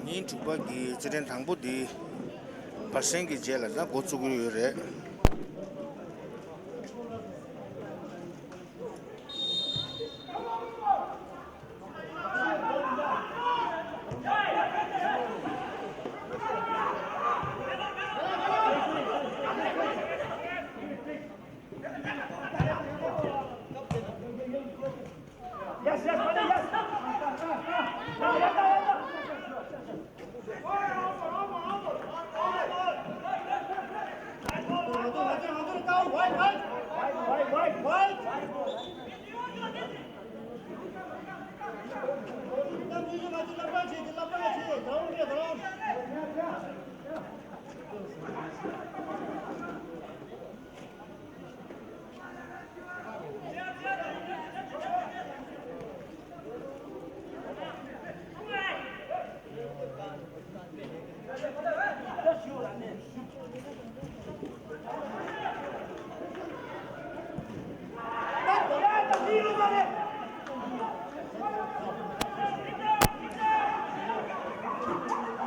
ཉིན་དྲུག་པ་གི་རྩེད་འགྲན་དང་པོ་འདི་བར་གསེང་གི་རྗེས་ལ་ད་འགོ་བཙུགས་ཀྱི་ཡོད་རེད།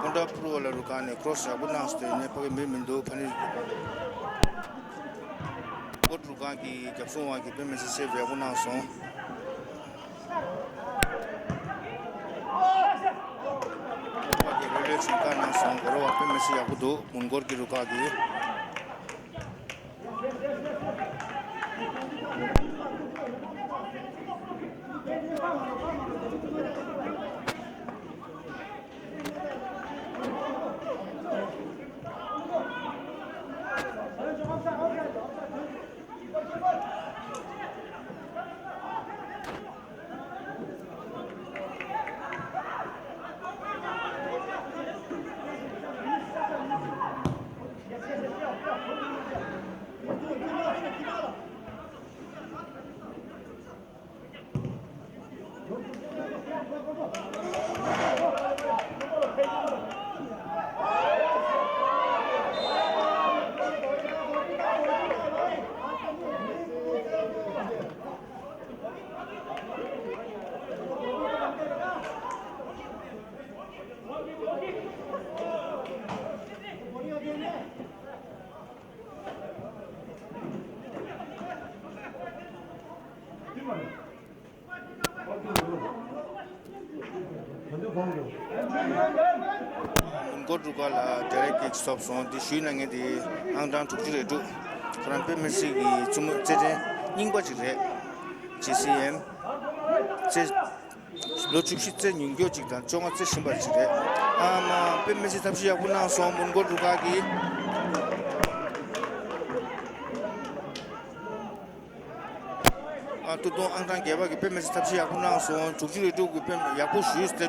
ཀུན་ད་ཕུར་བ་ལ་རུ་ཁ་ནས་ཀྲོ་སི་ཡག་པོ་གནང་སྟེ་ནས་ཕ་གི་མི་མི་འདུག་ཕ་ནི། ཀོ་ཀྲུ་ཁང་གི་རྒྱབ་སྲུང་བ་གི་དཔེ་མི་སྲིད་སེབ་ཡག་པོ་གནང་སོང་། ཕ་གི་རོལ་ལོས་ཆུང་ཁ་གནང་སོང་། གོ་རོ་བ་དཔེ་མི་སྲིད་ཡག་པོ་འདུག་མོན་གྷོ་གི་རུ་ཁག་གི། མོན་གྷོ་རུ་ཁག་ལ་ཌའི་རེག་ཀིག་ཐོབ་སོང་། འདི་ཞུས་ན་ངས་འདི་ཨང་གྲངས་དྲུག་ཅུ་རེ་དྲུག་ཁོ་རང་དཔེ་མི་སྲིད་ཀྱི་བཙུན་མོ་རྩེད་འགྲན་རྙིང་པ་ཅིག་རེད། ཇི་སི་ཨེམ་རྩེད། ལོ་བཅུ་བཞི་རྩེད་ཉུང་མགྱོགས་ཅིག་དང་བཅོ་ལྔ་རྩེད་ཞིམ་པ་ཅིག་རེད། ཨ་མ་དཔེ་མི་སྲིད་ཐབས་ཤེས་ཡག་པོ་གནང་སོང་མོན་གྷོ་རུ་ཁག་གིས། ཨ་ཏུ་ཏུང་ཨང་གྲངས་བརྒྱད་པ་གི་དཔེ་མི་སྲིད་ཐབས་ཤེས་ཡག་པོ་གནང་སོང་། དྲུག་ཅུ་རེ་དྲུག་གི་དཔེ་ཡག་པོ་ཞུས་ཏེ་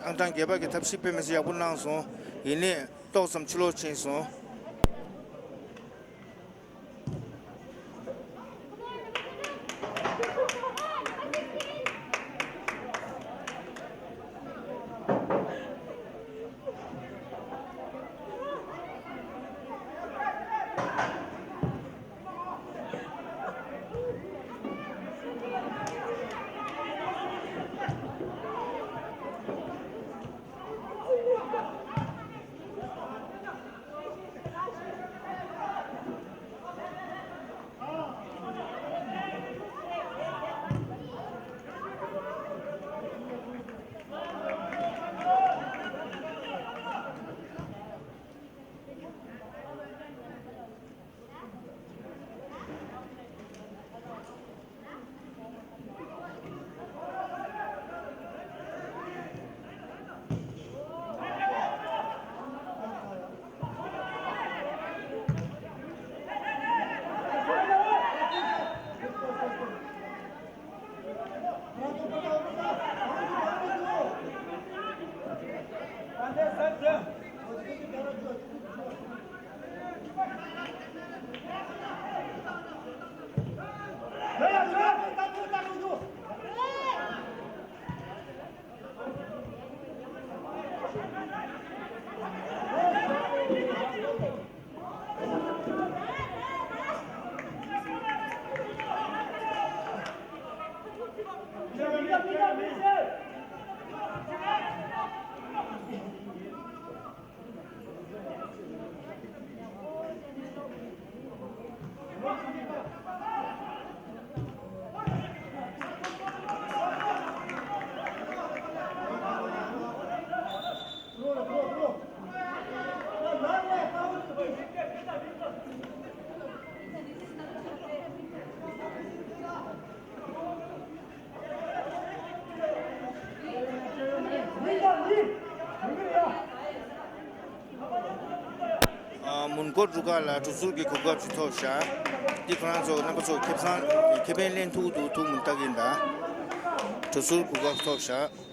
ཨང་གྲངས་བརྒྱད་པ་གི་ཐབས་ཤེས་དཔེ་མི་སྲིད་ཡག་པོ་གནང་སོང་། ཡིན་ནའི་ཏོག་ཙམ་ཕྱི་ལོགས་ཕྱིན་སོང་། མོན་གྷོ་རུ་ཁག་ལ་གྲུ་ཟུར་གྱི་གོ་སྐབས་ཅིག་ཐོབ་ཤག་འདི་ཁོ་རང་ཚོ་རྣམ་པ་ཚོ་ཁེ་བཟང་ཁེ་ཕན་ལེན་ཐུབ་འདུག་ཐུབ་མི་ཐུབ་ཀྱི་འདུག་གྲུ་ཟུར་གོ་སྐབས་ཐོབ་ཤག་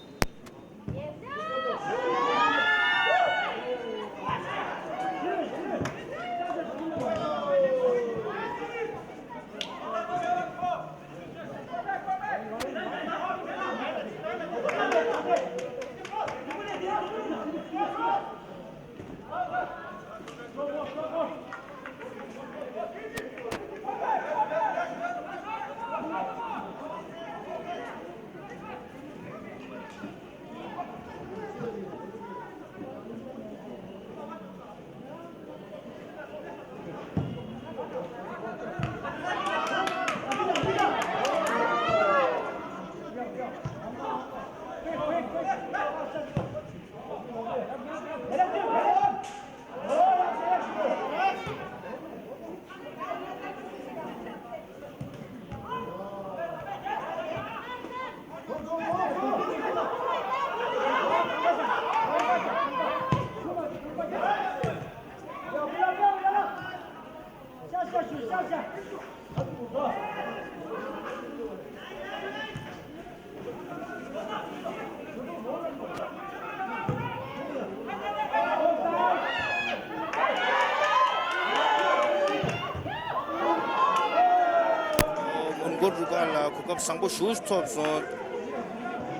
མོན་གྷོ་རུ་ཁག་ལ་གོ་སྐབས་བཟང་པོ་ཞིག་ཐོབ་སོང་།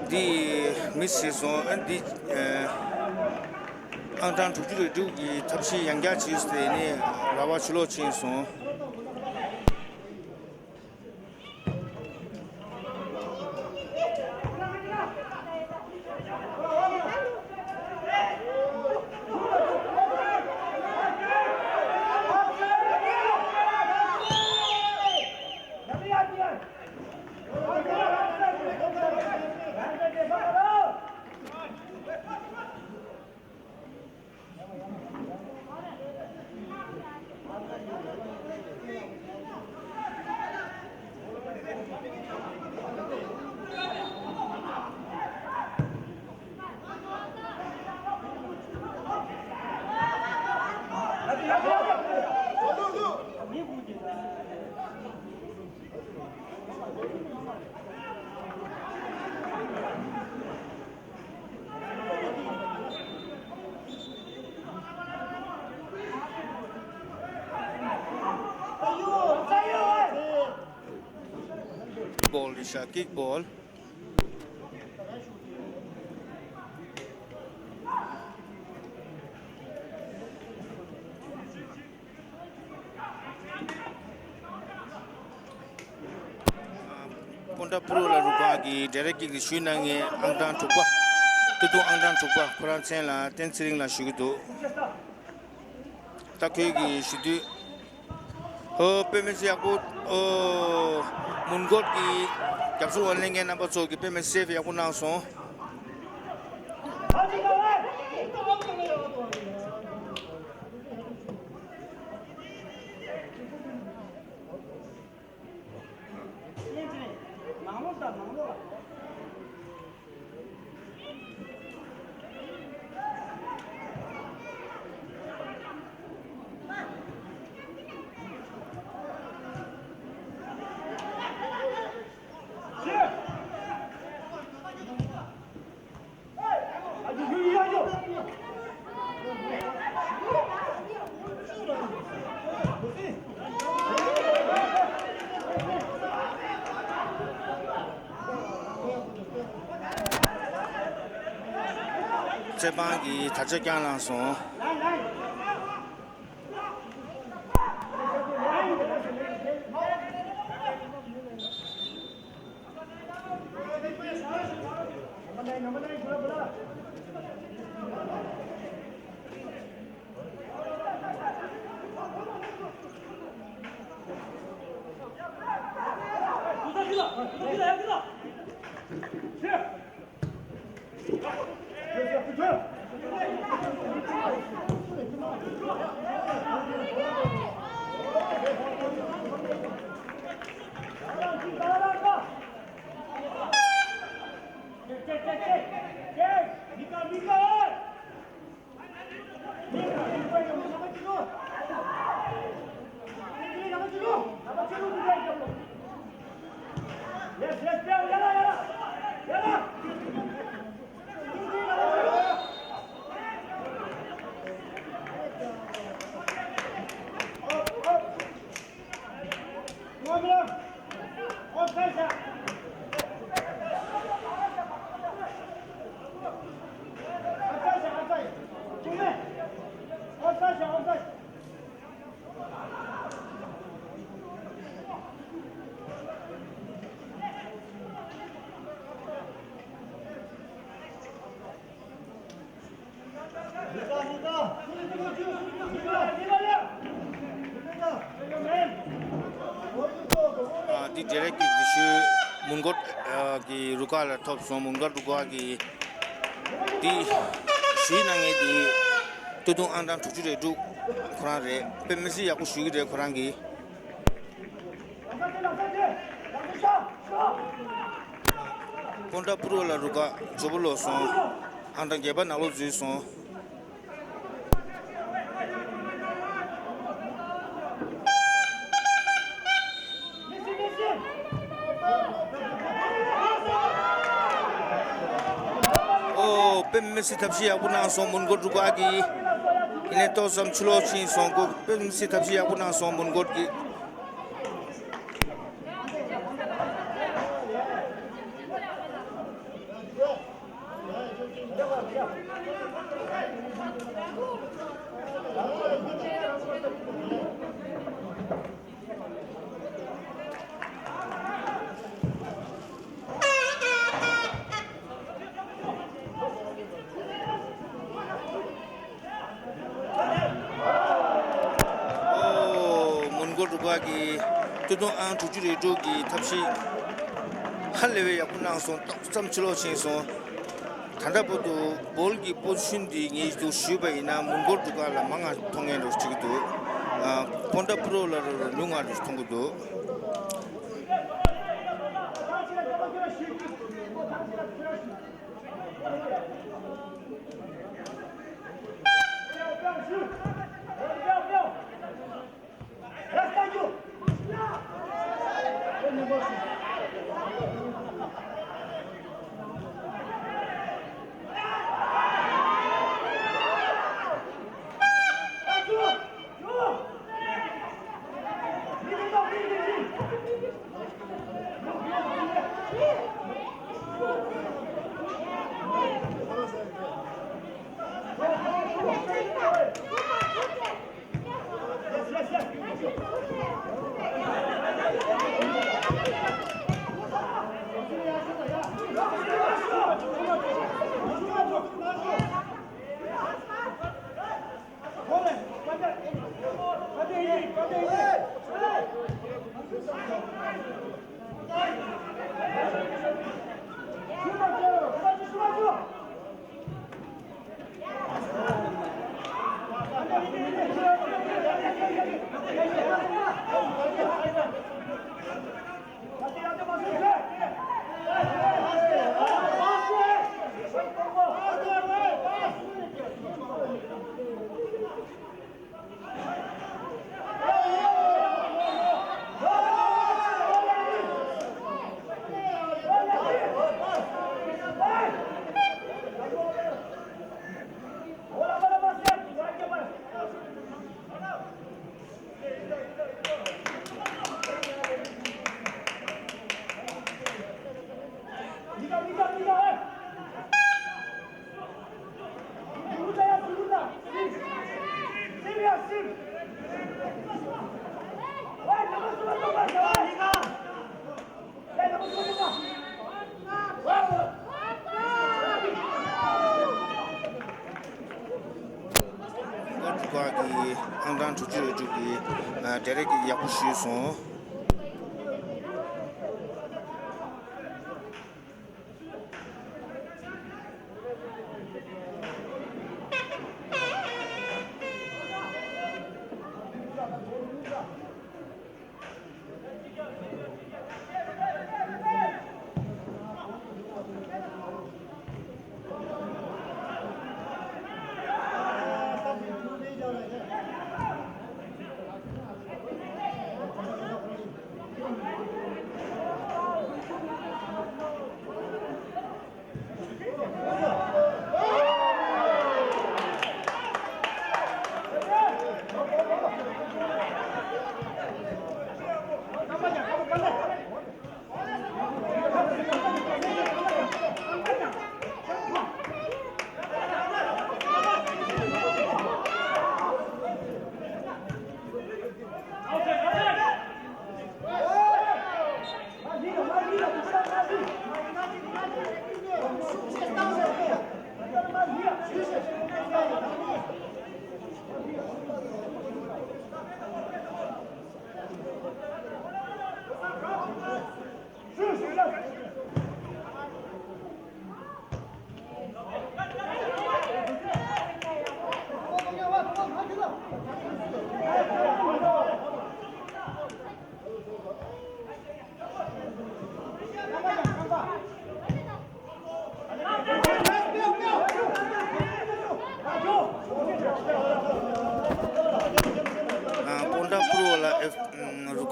འདི་མི་སྲིད་སོང་། ཨ་འདི་ཨང་གྲངས་དྲུག་ཅུ་རེ་དྲུག་གི་ཐབས་ཤེས་ཡང་བསྐྱར་བྱས་ཏེ་ནི་ར་བ་ཕྱི་ལོགས་ཕྱིན་སོང་། Ball རེད་ཤག kick ball། སྤོན་ཊ་ཕུ་རུ་ལ་རུ་ཁག་གིས་direct kick དེ་གཞུས་གནང་ངེས། ཨང་གྲངས་དྲུག་པ། སྟོད་ཐུང་ཨང་གྲངས་དྲུག་པ་ཁོ་རང་མཚན་ལ་བསྟན་ཚེ་རིང་ལ་གཞུ་གི་འདུག་ད་ཁོས་ཀྱི་གཞུ་དུས། ཨོ་དཔེ་མི་སྲིད་ཡག་པོ། ཨོ་མོན་གྷོ་གི་རྒྱབ་སོ་ཨོ་ལེན་མཁན་རྣམ་པ་ཚོ་གི་དཔེ་མི་སྲིད་ཡག་པོ་གནང་སོང་། རྩེད་འབང་གི་དར་ཆ་བརྐྱངས་བླངས་སོང་། ཨ། འདི་འདྲ་རེད། ཀྱི་འདི་ཞུ་མོན་གྷོ་ཨ་གི་རུ་ཁག་ལ་ཐོབ་སོང་། མོན་གྷོ་རུ་ཁག་གི་འདི་ཞུས་གནང་མཁན་འདི་སྟོད་ཐུང་ཨང་གྲངས་དྲུག་ཅུ་རེ་དྲུག་ཁོ་རང་རེད། དཔེ་མི་སྲིད་ཡག་པོ་ཞུ་གི་རེད་ཁོ་རང་གིས། སྤོན་ཊ་པུ་རོ་ལ་རུ་ཁག་ཇོ་བོ་ལོག་སོང་། ཨང་གྲངས་བརྒྱད་པ་ནང་ལོགས་འཛུལ་སོང་། ཨོ། དཔེ་མི་སྲིད་ཐབས་ཤེས་ཡག་པོ་གནང་སོང་མོན་གྷོ་རུ་ཁག་གིས། ཡིན་ནའི་ཏོག་ཙམ་ཕྱི་ལོགས་ཕྱིན་སོང་། ཁོ་དཔེ་མི་སྲིད་ཐབས་ཤེས་ཡག་པོ་གནང་སོང་མོན་གྷོ་གིས། ཨོ། མོན་གྷོ་རུ་ཁག་གིས་སྟོད་ཐུང་ཨང་དྲུག་ཅུ་རེ་དྲུག་གི་ཐབས་ཤེས་ཧ་ལས་པའི་ཡག་པོ་གནང་སོང་། ཏོག་ཙམ་ཕྱི་ལོགས་ཕྱིན་སོང་། ད་ལྟ་བར་དུ་བོལ་གྱི་པོ་ཟི་ཤན་འདི་ངས་འདུག་ཞུས་པ་ཡིན་ན་མོན་གྷོ་རུ་ཁག་ལ་མང་ང་མཐོང་མཁན་འདྲ་བྱེད་ཀྱི་འདུག་ཨ། སྤོན་ཊ་པུ་རོ་ལ་རུ་ཉུང་ང་འདྲ་མཐོང་གི་འདུག་ཨང་གྲངས་དྲུག་ཅུ་རེ་དྲུག་གིས་ཨ་འདྲ་རེ་གི་ཡག་པོ་ཞུས་སོང་།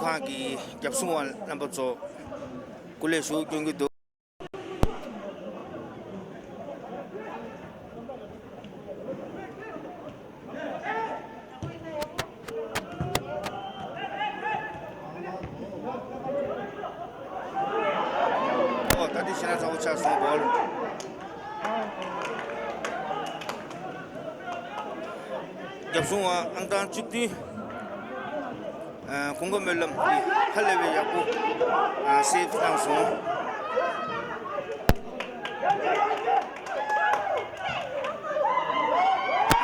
ཁང་གི་རྒྱབ་སྲུང་བ་རྣམ་པ་ཚོ་སྐུ་ལས་ཞུ་སྐྱོན་གྱི་འདུག་ཨོ། ད་འདི་ཤེད་ན་ཚ་བོ་ཆགས་སོང་། བོལ། རྒྱབ་སྲུང་བ་ཨང་གྲངས་བཅུ་བདུན། ཨ། ཀུན་དགའ་སྨོན་ལམ་གྱིས་ཧ་ལས་པའི་ཡག་པོ། ཨ། སེབ་བཏང་སོང་།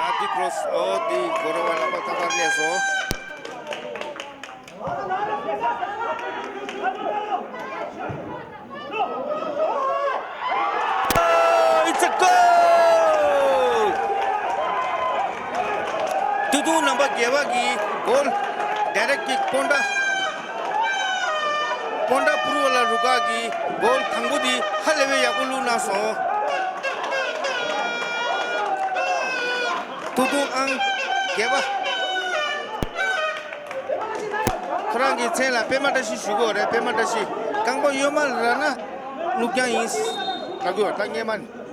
ཨ། འདི་ཀྲོ་སི། ཨོ། འདི་སྒོ་ར་བ་ལག་པ་ཏག་ཏག་སླེབས་སོང་། It's a goal! སྟོད་ཐུང་རྣམ་པ་བརྒྱད་པ་གི་གོལ། ཌའི་རེག་ཀིག་སྤོན་ཊ། སྤོན་ཊ་པུ་རུ་ཝ་ལ་རུ་ཁག་གི་གོལ་དང་པོ་དེ་ཧ་ལས་པའི་ཡག་པོ་བླུགས་གནང་སོང་། སྟོད་ཐུང་ཨང་བརྒྱད་པ། ཁོ་རང་གི་མཚན་ལ་པད་མ་བཀྲ་ཤིས་ཞུ་གི་ཡོད་རེད། པད་མ་བཀྲ་ཤིས། རྐང་པ་གཡོན་མ་ལ་རག་ན་བླུགས་རྐྱང་ཡིན་ལབ་ཀྱི་ཡོད། ད་སྔས་མ་ནས།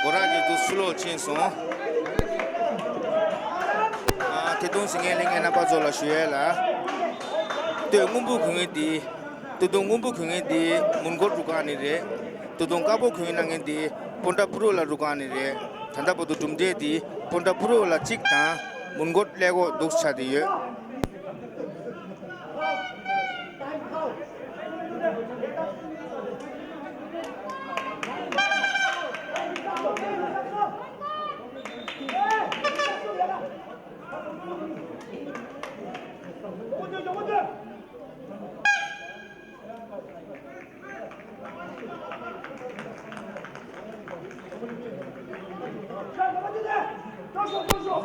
སྒོ་ར་གི་དུ་སུ་ལོ་ཕྱིན་སོང་། ཨ། ཐེ་དུང་སི་ངན་ལེ་ངན་ན་པ་ཚོ་ལ་ཞུ་ཡས་ལ། སྟོད་སྔོན་པོ་གོན་མཁན་དེ། སྟོད་ཐུང་སྔོན་པོ་གོན་མཁན་དེ་མོན་གྷོ་རུ་ཁག་ནས་རེད། སྟོད་ཐུང་དཀར་པོ་གོན་གནང་མཁན་དེ་སྤོན་ཊ་པུ་རུ་ཝ་ལ་རུ་ཁག་ནས་རེད། ད་ལྟ་བར་དུ་གྲུབ་འབྲས་དེ་སྤོན་ཊ་པུ་རུ་ཝ་ལ་གཅིག་དང་མོན་གྷོ་ཀླད་ཀོར་འདུག་ཆགས་བསྡད་ཡོད།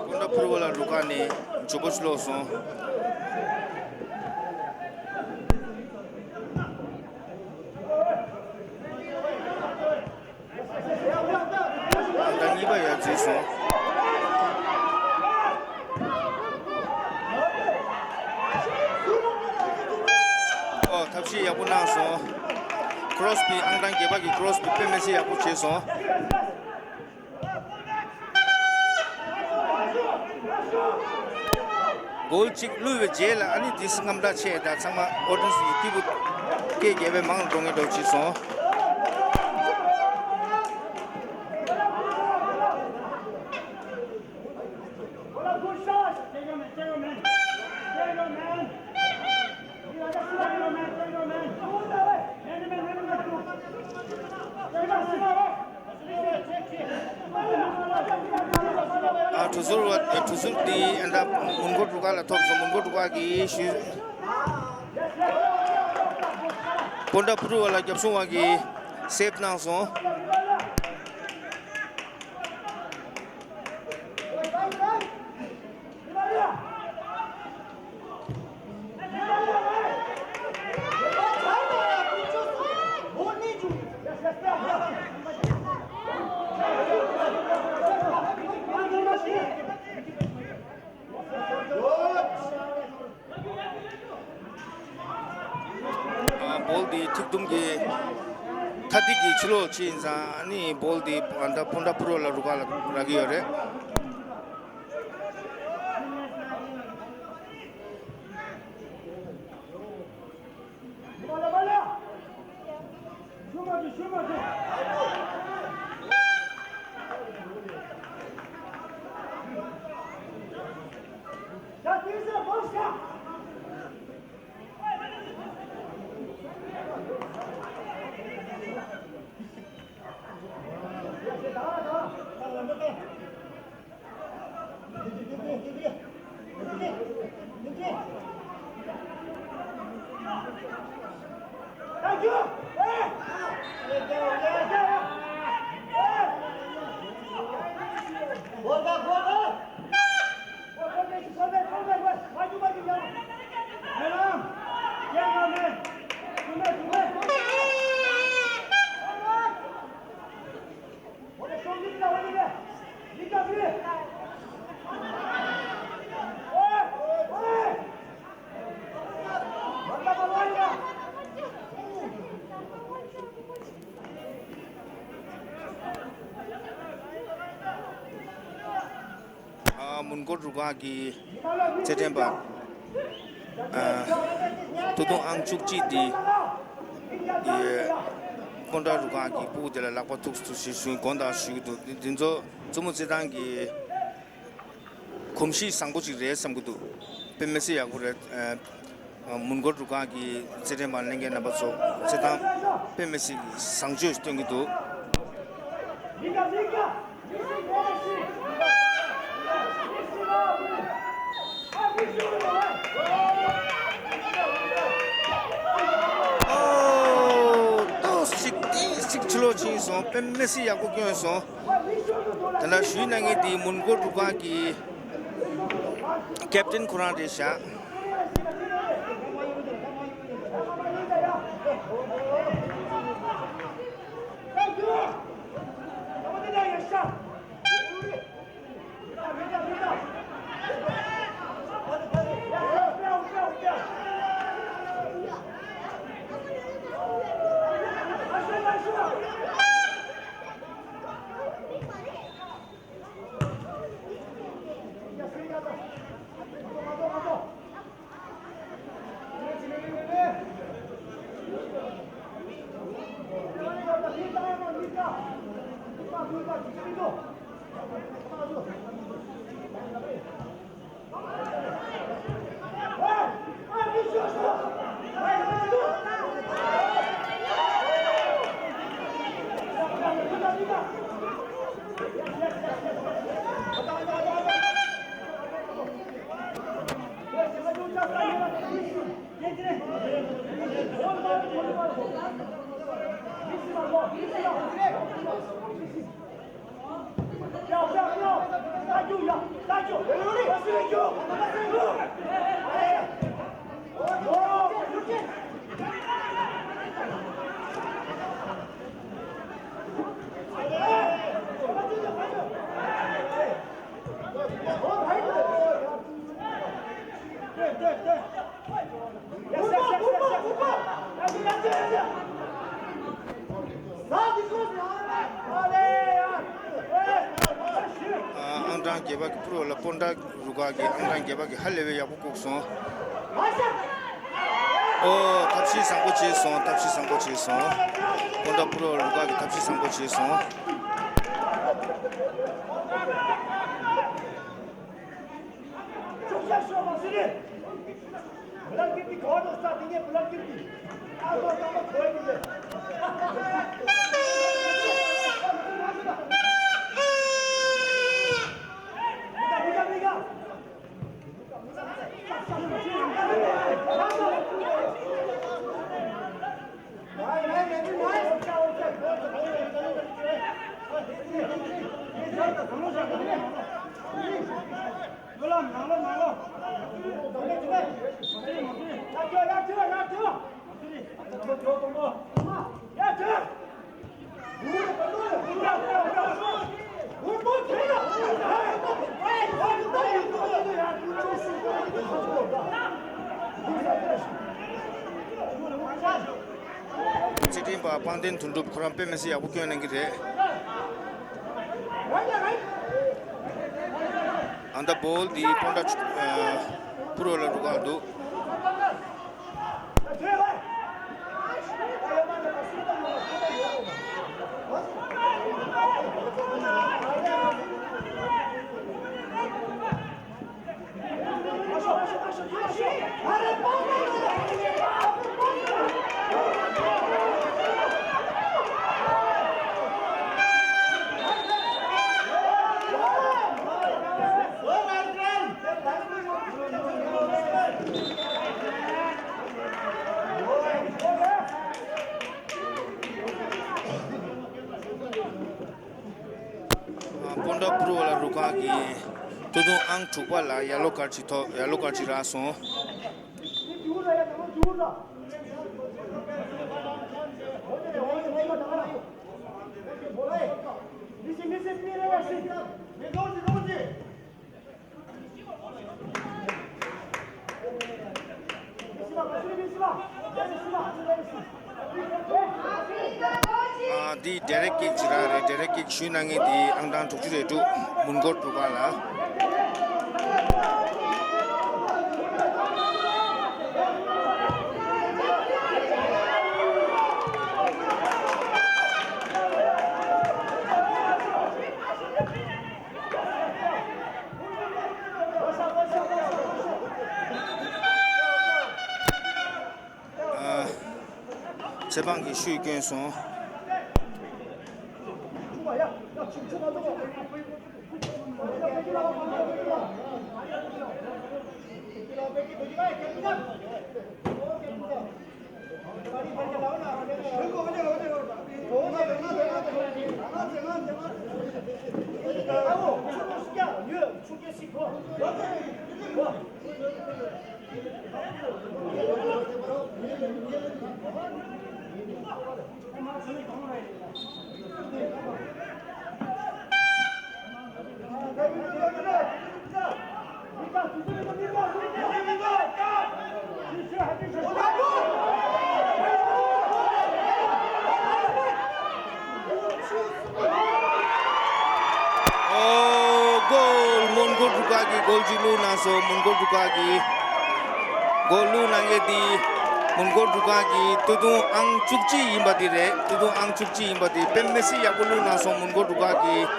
སྤོན་ཊ་པུ་རུ་ཝ་ལ་རུ་ཁག་ནས་མགྱོགས་པོ་ཞིག་ལོག་སོང་། ད་གཉིས་པ་ཡར་འཛུལ་སོང་། ཨོ། ཐབས་ཤེས་ཡག་པོ་གནང་སོང་། ཀྲོ་སི་པི། ཨང་གྲངས་བརྒྱད་པ་གི་ཀྲོ་སི་པི་དཔེ་མི་སྲིད་ཡག་པོ་བྱས་སོང་། གོལ་གཅིག་བླུས་པའི་རྗེས་ལ་ཨ་ནི་དེ་སྔ་དྲག་ཆེ། ད་ཚང་མ་ཨོ་ཌི་ཡེན་སི་སྐྱིད་པོ་སྐད་རྒྱབ་པའི་མང་འགྲོ་ངེས་འགྲོ་བྱས་སོང་། ཨ། གྲུ་ཟུར་བ། གྲུ་ཟུར་དེ་ཨ་ད་མོན་གྷོ་རུ་ཁག་ལ་ཐོབ་སོང་། མོན་གྷོ་རུ་ཁག་གིས་ཞུ། སྤོན་ཊ་པུ་རུ་ཝ་ལ་རྒྱབ་སྲུང་བ་གིས་སེབ་གནང་སོང་། ཨ། བོལ་དེ་ཐིག་དུམ་གྱི་མཐའ་ཐིག་གི་ཕྱི་ལོགས་ཕྱིན་ཙང་ཨ་ནི་བོལ་དེ་ཨ་ད་སྤོན་ཊ་པུ་རུ་ཝ་ལ་རུ་ཁག་ལ་རག་གི་ཡོད་རེད། མོན་གྷོ་རུ་ཁག་གི་རྩེད་འགྲན་པ། ཨ། ཐུག་ཐུང་ཨང་བཅུ་གཅིག་འདི། ཨེ། སྤོན་ཊ་རུ་ཁག་གི་ཕྲུ་གུ་དེ་ལ་ལག་པ་ཐུག་ཐུག་ཞེས་ཞུ་དགོངས་དག་ཞུ་གི་འདུག་འདི་འདི་ཚོ་མཚོ་མོ་རྩེད་ཐང་གི་གོམས་གཤིས་བཟང་པོ་ཅིག་རེད་བསམ་གྱི་འདུག་དཔེ་མི་སྲིད་ཡག་པོ་རེད། ཨ། མོན་གྷོ་རུ་ཁག་གི་རྩེད་འགྲན་པ་ལྷན་རྒྱས་རྣམ་པ་ཚོ་རྩེད་ཐང་དཔེ་མི་སྲིད་བཟང་སྤྱོད་སྟོན་གྱི་འདུག་ཨོ། ཏོག་ཙམ་ཏོག་ཙམ་ཕྱི་ལོགས་ཕྱིན་སོང་། དཔེ་མི་སྲིད་ཡག་པོ་བསྐྱོན་སོང་། ད་ལྟ་ཞུས་གནང་མཁན་དེ་མོན་གྷོ་རུ་ཁག་གི་ཀེབ་ཏན་ཁོ་རང་རེད་ཤག་ཨང་གྲངས་བརྒྱད་པ་གི་ཕུར་བ་ལ་སྤོན་ཊ་རུ་ཁག་གི་ཨང་གྲངས་བརྒྱད་པ་གི་ཧ་ལས་པའི་ཡག་པོ་བཀུག་སོང་། ཨོ། ཐབས་ཤེས་བཟང་པོ་བྱས་སོང་། ཐབས་ཤེས་བཟང་པོ་བྱས་སོང་། སྤོན་ཊ་ཕུར་བ་རུ་ཁག་གི་ཐབས་ཤེས་བཟང་པོ་བྱས་སོང་། རྩེད་འགྲན་པ་དཔལ་ལྡན་དོན་གྲུབ་ཁོ་རང་དཔེ་མི་སྲིད་ཡག་པོ་བསྐྱོན་གནང་གི་རེད། ཨང་རྟགས་བྷོལ་འདི་སྤོན་ཊ་ཕུར་བ་ལ་རུ་ཁག་འདུག་སྤོན་ཊ་ཕུར་བ་ལ་རུ་ཁག་གིས་ཐུག་ཐུང་ཨང་དྲུག་པ་ལ་ཡེ་ལོ་ཀར་ཅིག་ཐོབ། ཡེ་ལོ་ཀར་ཅིག་རག་སོང་། ཨ། འདི་ཌའི་རེག་ཀིག་ཅིག་རང་རེད། ཌའི་རེག་ཀིག་ཞུས་གནང་མཁན་འདི་ཨང་གྲངས་དྲུག་ཅུ་རེ་དྲུག་མོན་གྷོ་རུ་ཁག་ལ། ཨ། ཚེ་དཔང་གིས་ཤུད་བསྐྱོན་སོང་། ཨོ། གོལ། མོན་གྷོ་འབྲུག་སྒར་གྱིས་གོལ་གཅིག་བླུགས་གནང་སོང་། མོན་གྷོ་འབྲུག་སྒར་གྱིས་གོལ་བླུགས་གནང་མཁན་དེ་མོན་གྷོ་འབྲུག་སྒར་གྱི་སྟོད་ཐུང་ཨང་བཅུ་གཅིག་ཡིན་པ་དེ་རེད། སྟོད་ཐུང་ཨང་བཅུ་གཅིག་ཡིན་པ་དེ་དཔེ་མི་སྲིད་ཡག་པོ་བླུགས་གནང་སོང་། མོན་གྷོ་འབྲུག་སྒར་གྱིས།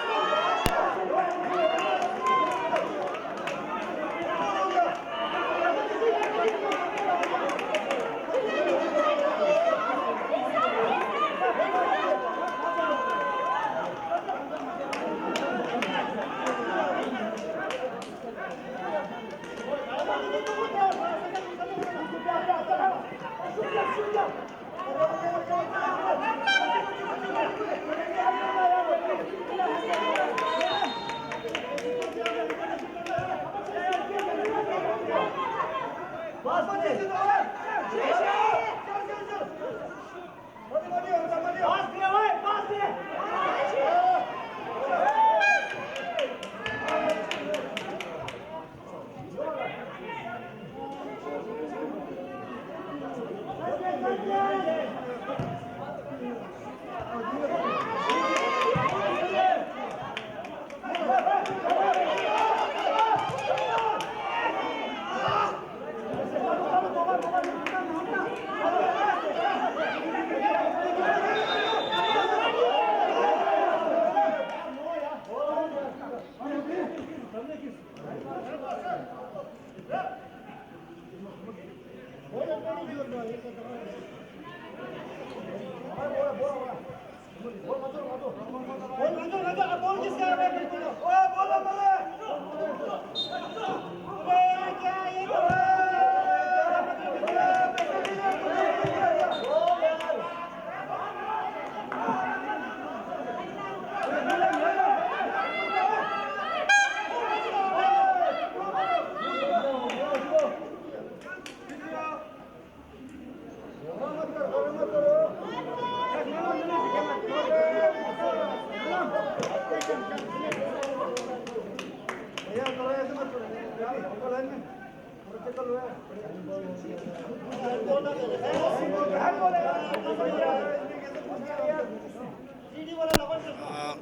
ཨ།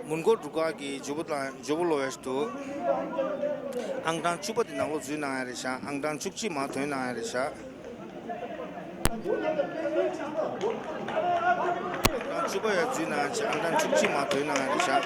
མོན་གྷོ་འབྲུག་སྒར་གྱི་ཇོ་བོ་དང་ཇོ་བོ་ལོ་ཝེས་དུ། ཨང་གྲངས་བཅུ་པ་དེ་ནང་ལོགས་འཛུལ་གནང་ཡ་རེད་ཤག་ཨང་གྲངས་བཅུ་གཅིག་མར་ཐོན་གནང་ཡ་རེད་ཤག་ཨང་གྲངས་བཅུ་པ་ཡར་འཛུལ་གནང་ཡ་ཅིག་ཨང་གྲངས་བཅུ་གཅིག་མར་ཐོན་གནང་ཡ་རེད་ཤག་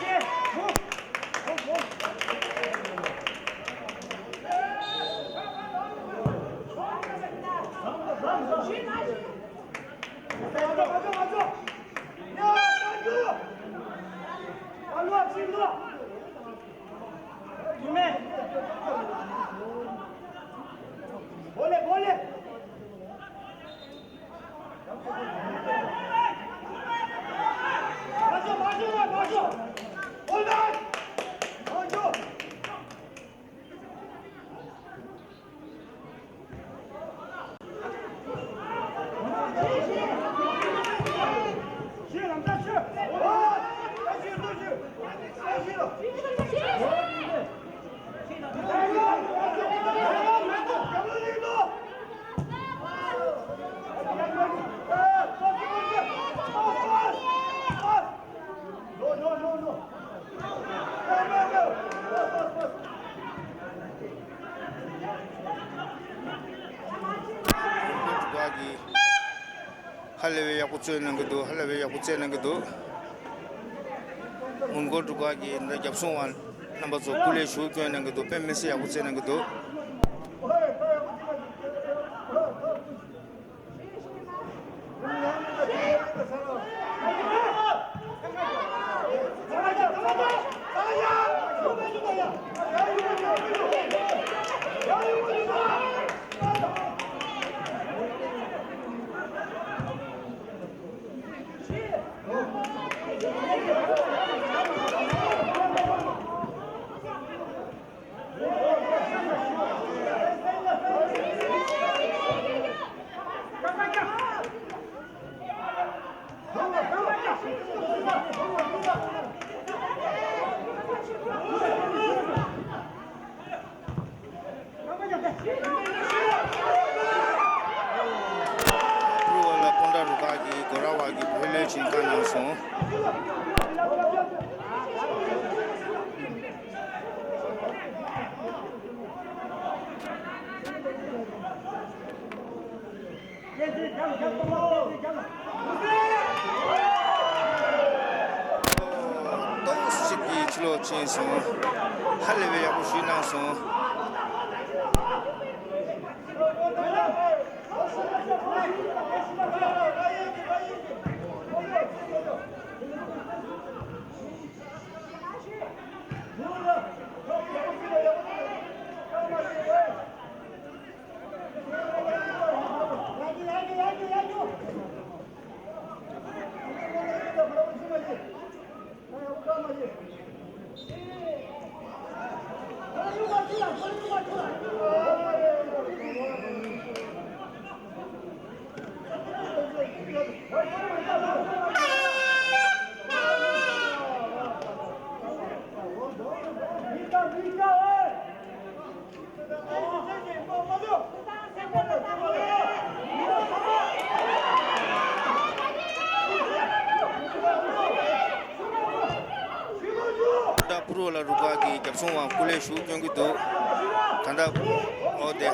ཧ་ལས་པའི་ཡག་པོ་རྩེད་གནང་གི་འདུག་ཧ་ལས་པའི་ཡག་པོ་རྩེད་གནང་གི་འདུག་མོན་གྷོ་འབྲུག་སྒར་གྱི་འདི་རྒྱབ་སྲུང་བ་རྣམ་པ་ཚོ་སྐུ་ལས་ཞུགས་སྐྱོན་གནང་གི་འདུག་དཔེ་མི་སྲིད་ཡག་པོ་རྩེད་གནང་གི་འདུག་ཕུར་བ་ལ་སྤོན་ཊ་རུ་ཁག་གིས་སྒོ་ར་བ་གི་བོད་ལས་ཆིང་བཀའ་གནང་སོང་། ཏོག་ཙམ་གྱིས་ཕྱི་ལོགས་ཕྱིན་སོང་། ཧ་ལས་པའི་ཡག་པོ་ཞུས་གནང་སོང་། ད་ཕུར་བ་ལ་རུ་ཁག་གི་རྒྱབ་སྲུང་བ་སྐུ་ལས་ཞུགས་སྐྱོན་གྱི་འདུག་ད་ལྟ་འོ་དེ།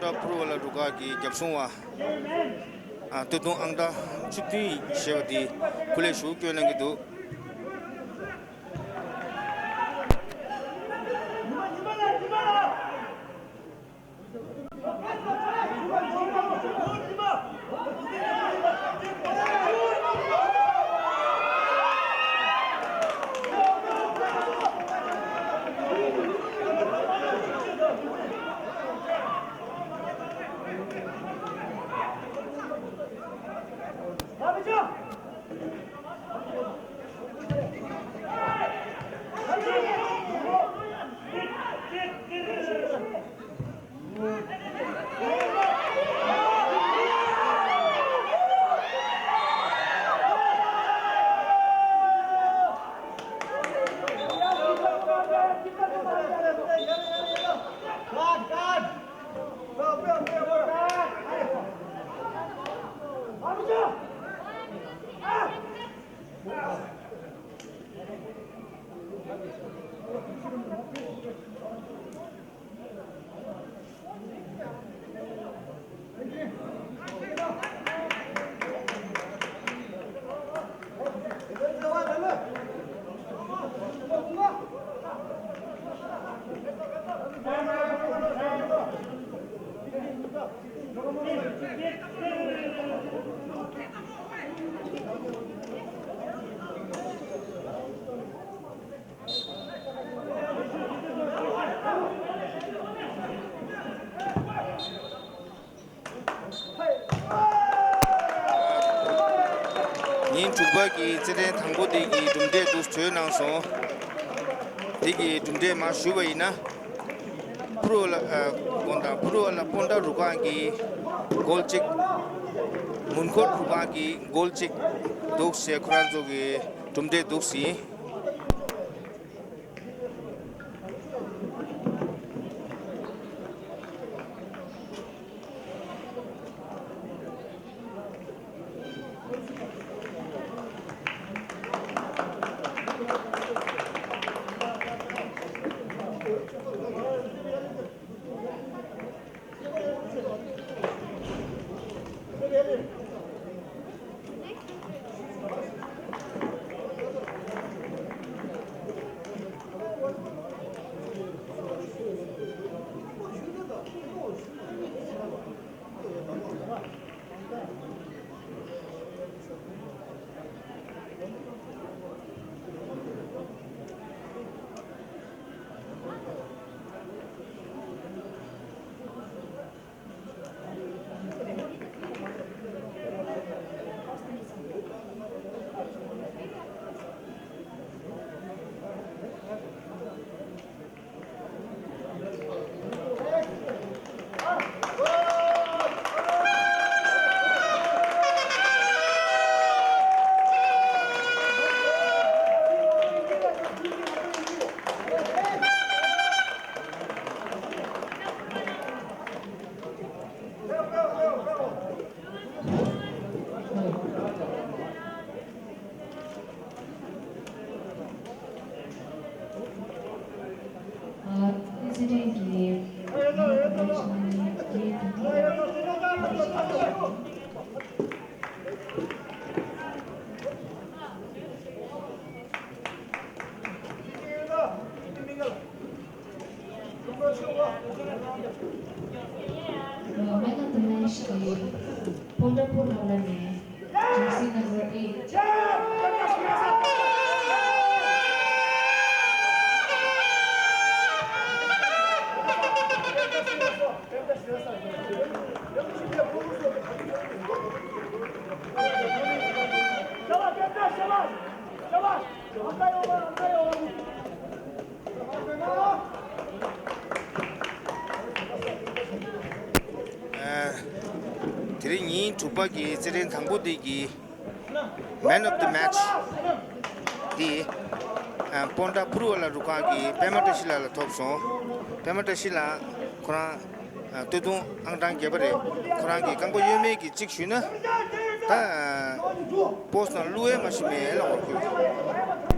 ཀྲ་ཕུར་ཝ་ལ་རུ་ཁག་གི་རྒྱབ་སྲུང་བ། ཨ། སྟོད་ཐུང་ཨང་གྲངས་བཅུ་བདུན་ཞེས་པ་དེ་སྐུ་ལས་ཞུགས་སྐྱོན་གནང་གི་འདུག་ཉིན་དྲུག་པ་གི་རྩེད་འགྲན་དང་པོ་དེ་གི་གྲུབ་འབྲས་འདུག་གྲོལ་གནང་སོང་། དེ་གི་གྲུབ་འབྲས་མར་ཞུ་བ་ཡིན་ན། ཕུར་ཝ་ལ། ཨ། དགོངས་དག་ཕུར་ཝ་ལ་སྤོན་ཊ་རུ་ཁག་གི་གོལ་གཅིག་མུན་འཁོར་རུ་ཁག་གི་གོལ་གཅིག་འདུག་ཟེར་ཁོ་རང་ཚོ་གི་གྲུབ་འབྲས་འདུག་ཟིན། Man of the match is Pondapu Lalane, jersey number eight. དེ་རིང་ཉིན་དྲུག་པ་གི་རྩེད་འགྲན་དང་པོ་དེ་གི་Man of the match དེ་སྤོན་ཊ་ཕུར་ཝ་ལ་རུ་ཁག་གི་པད་མ་བཀྲ་ཤིས་ལགས་ལ་ཐོབ་སོང་། པད་མ་བཀྲ་ཤིས་ལགས་ཁོ་རང་སྟོད་ཐུང་ཨང་གྲངས་བརྒྱད་པ་རེད། ཁོ་རང་གི་རྐང་པ་གཡོན་མའི་གི་གཅིག་ཞུས་ན་ད་པོ་སི་ནང་བླུག་ཡས་མ་ཤི་མེད་ལ་འོར་ཁུལ།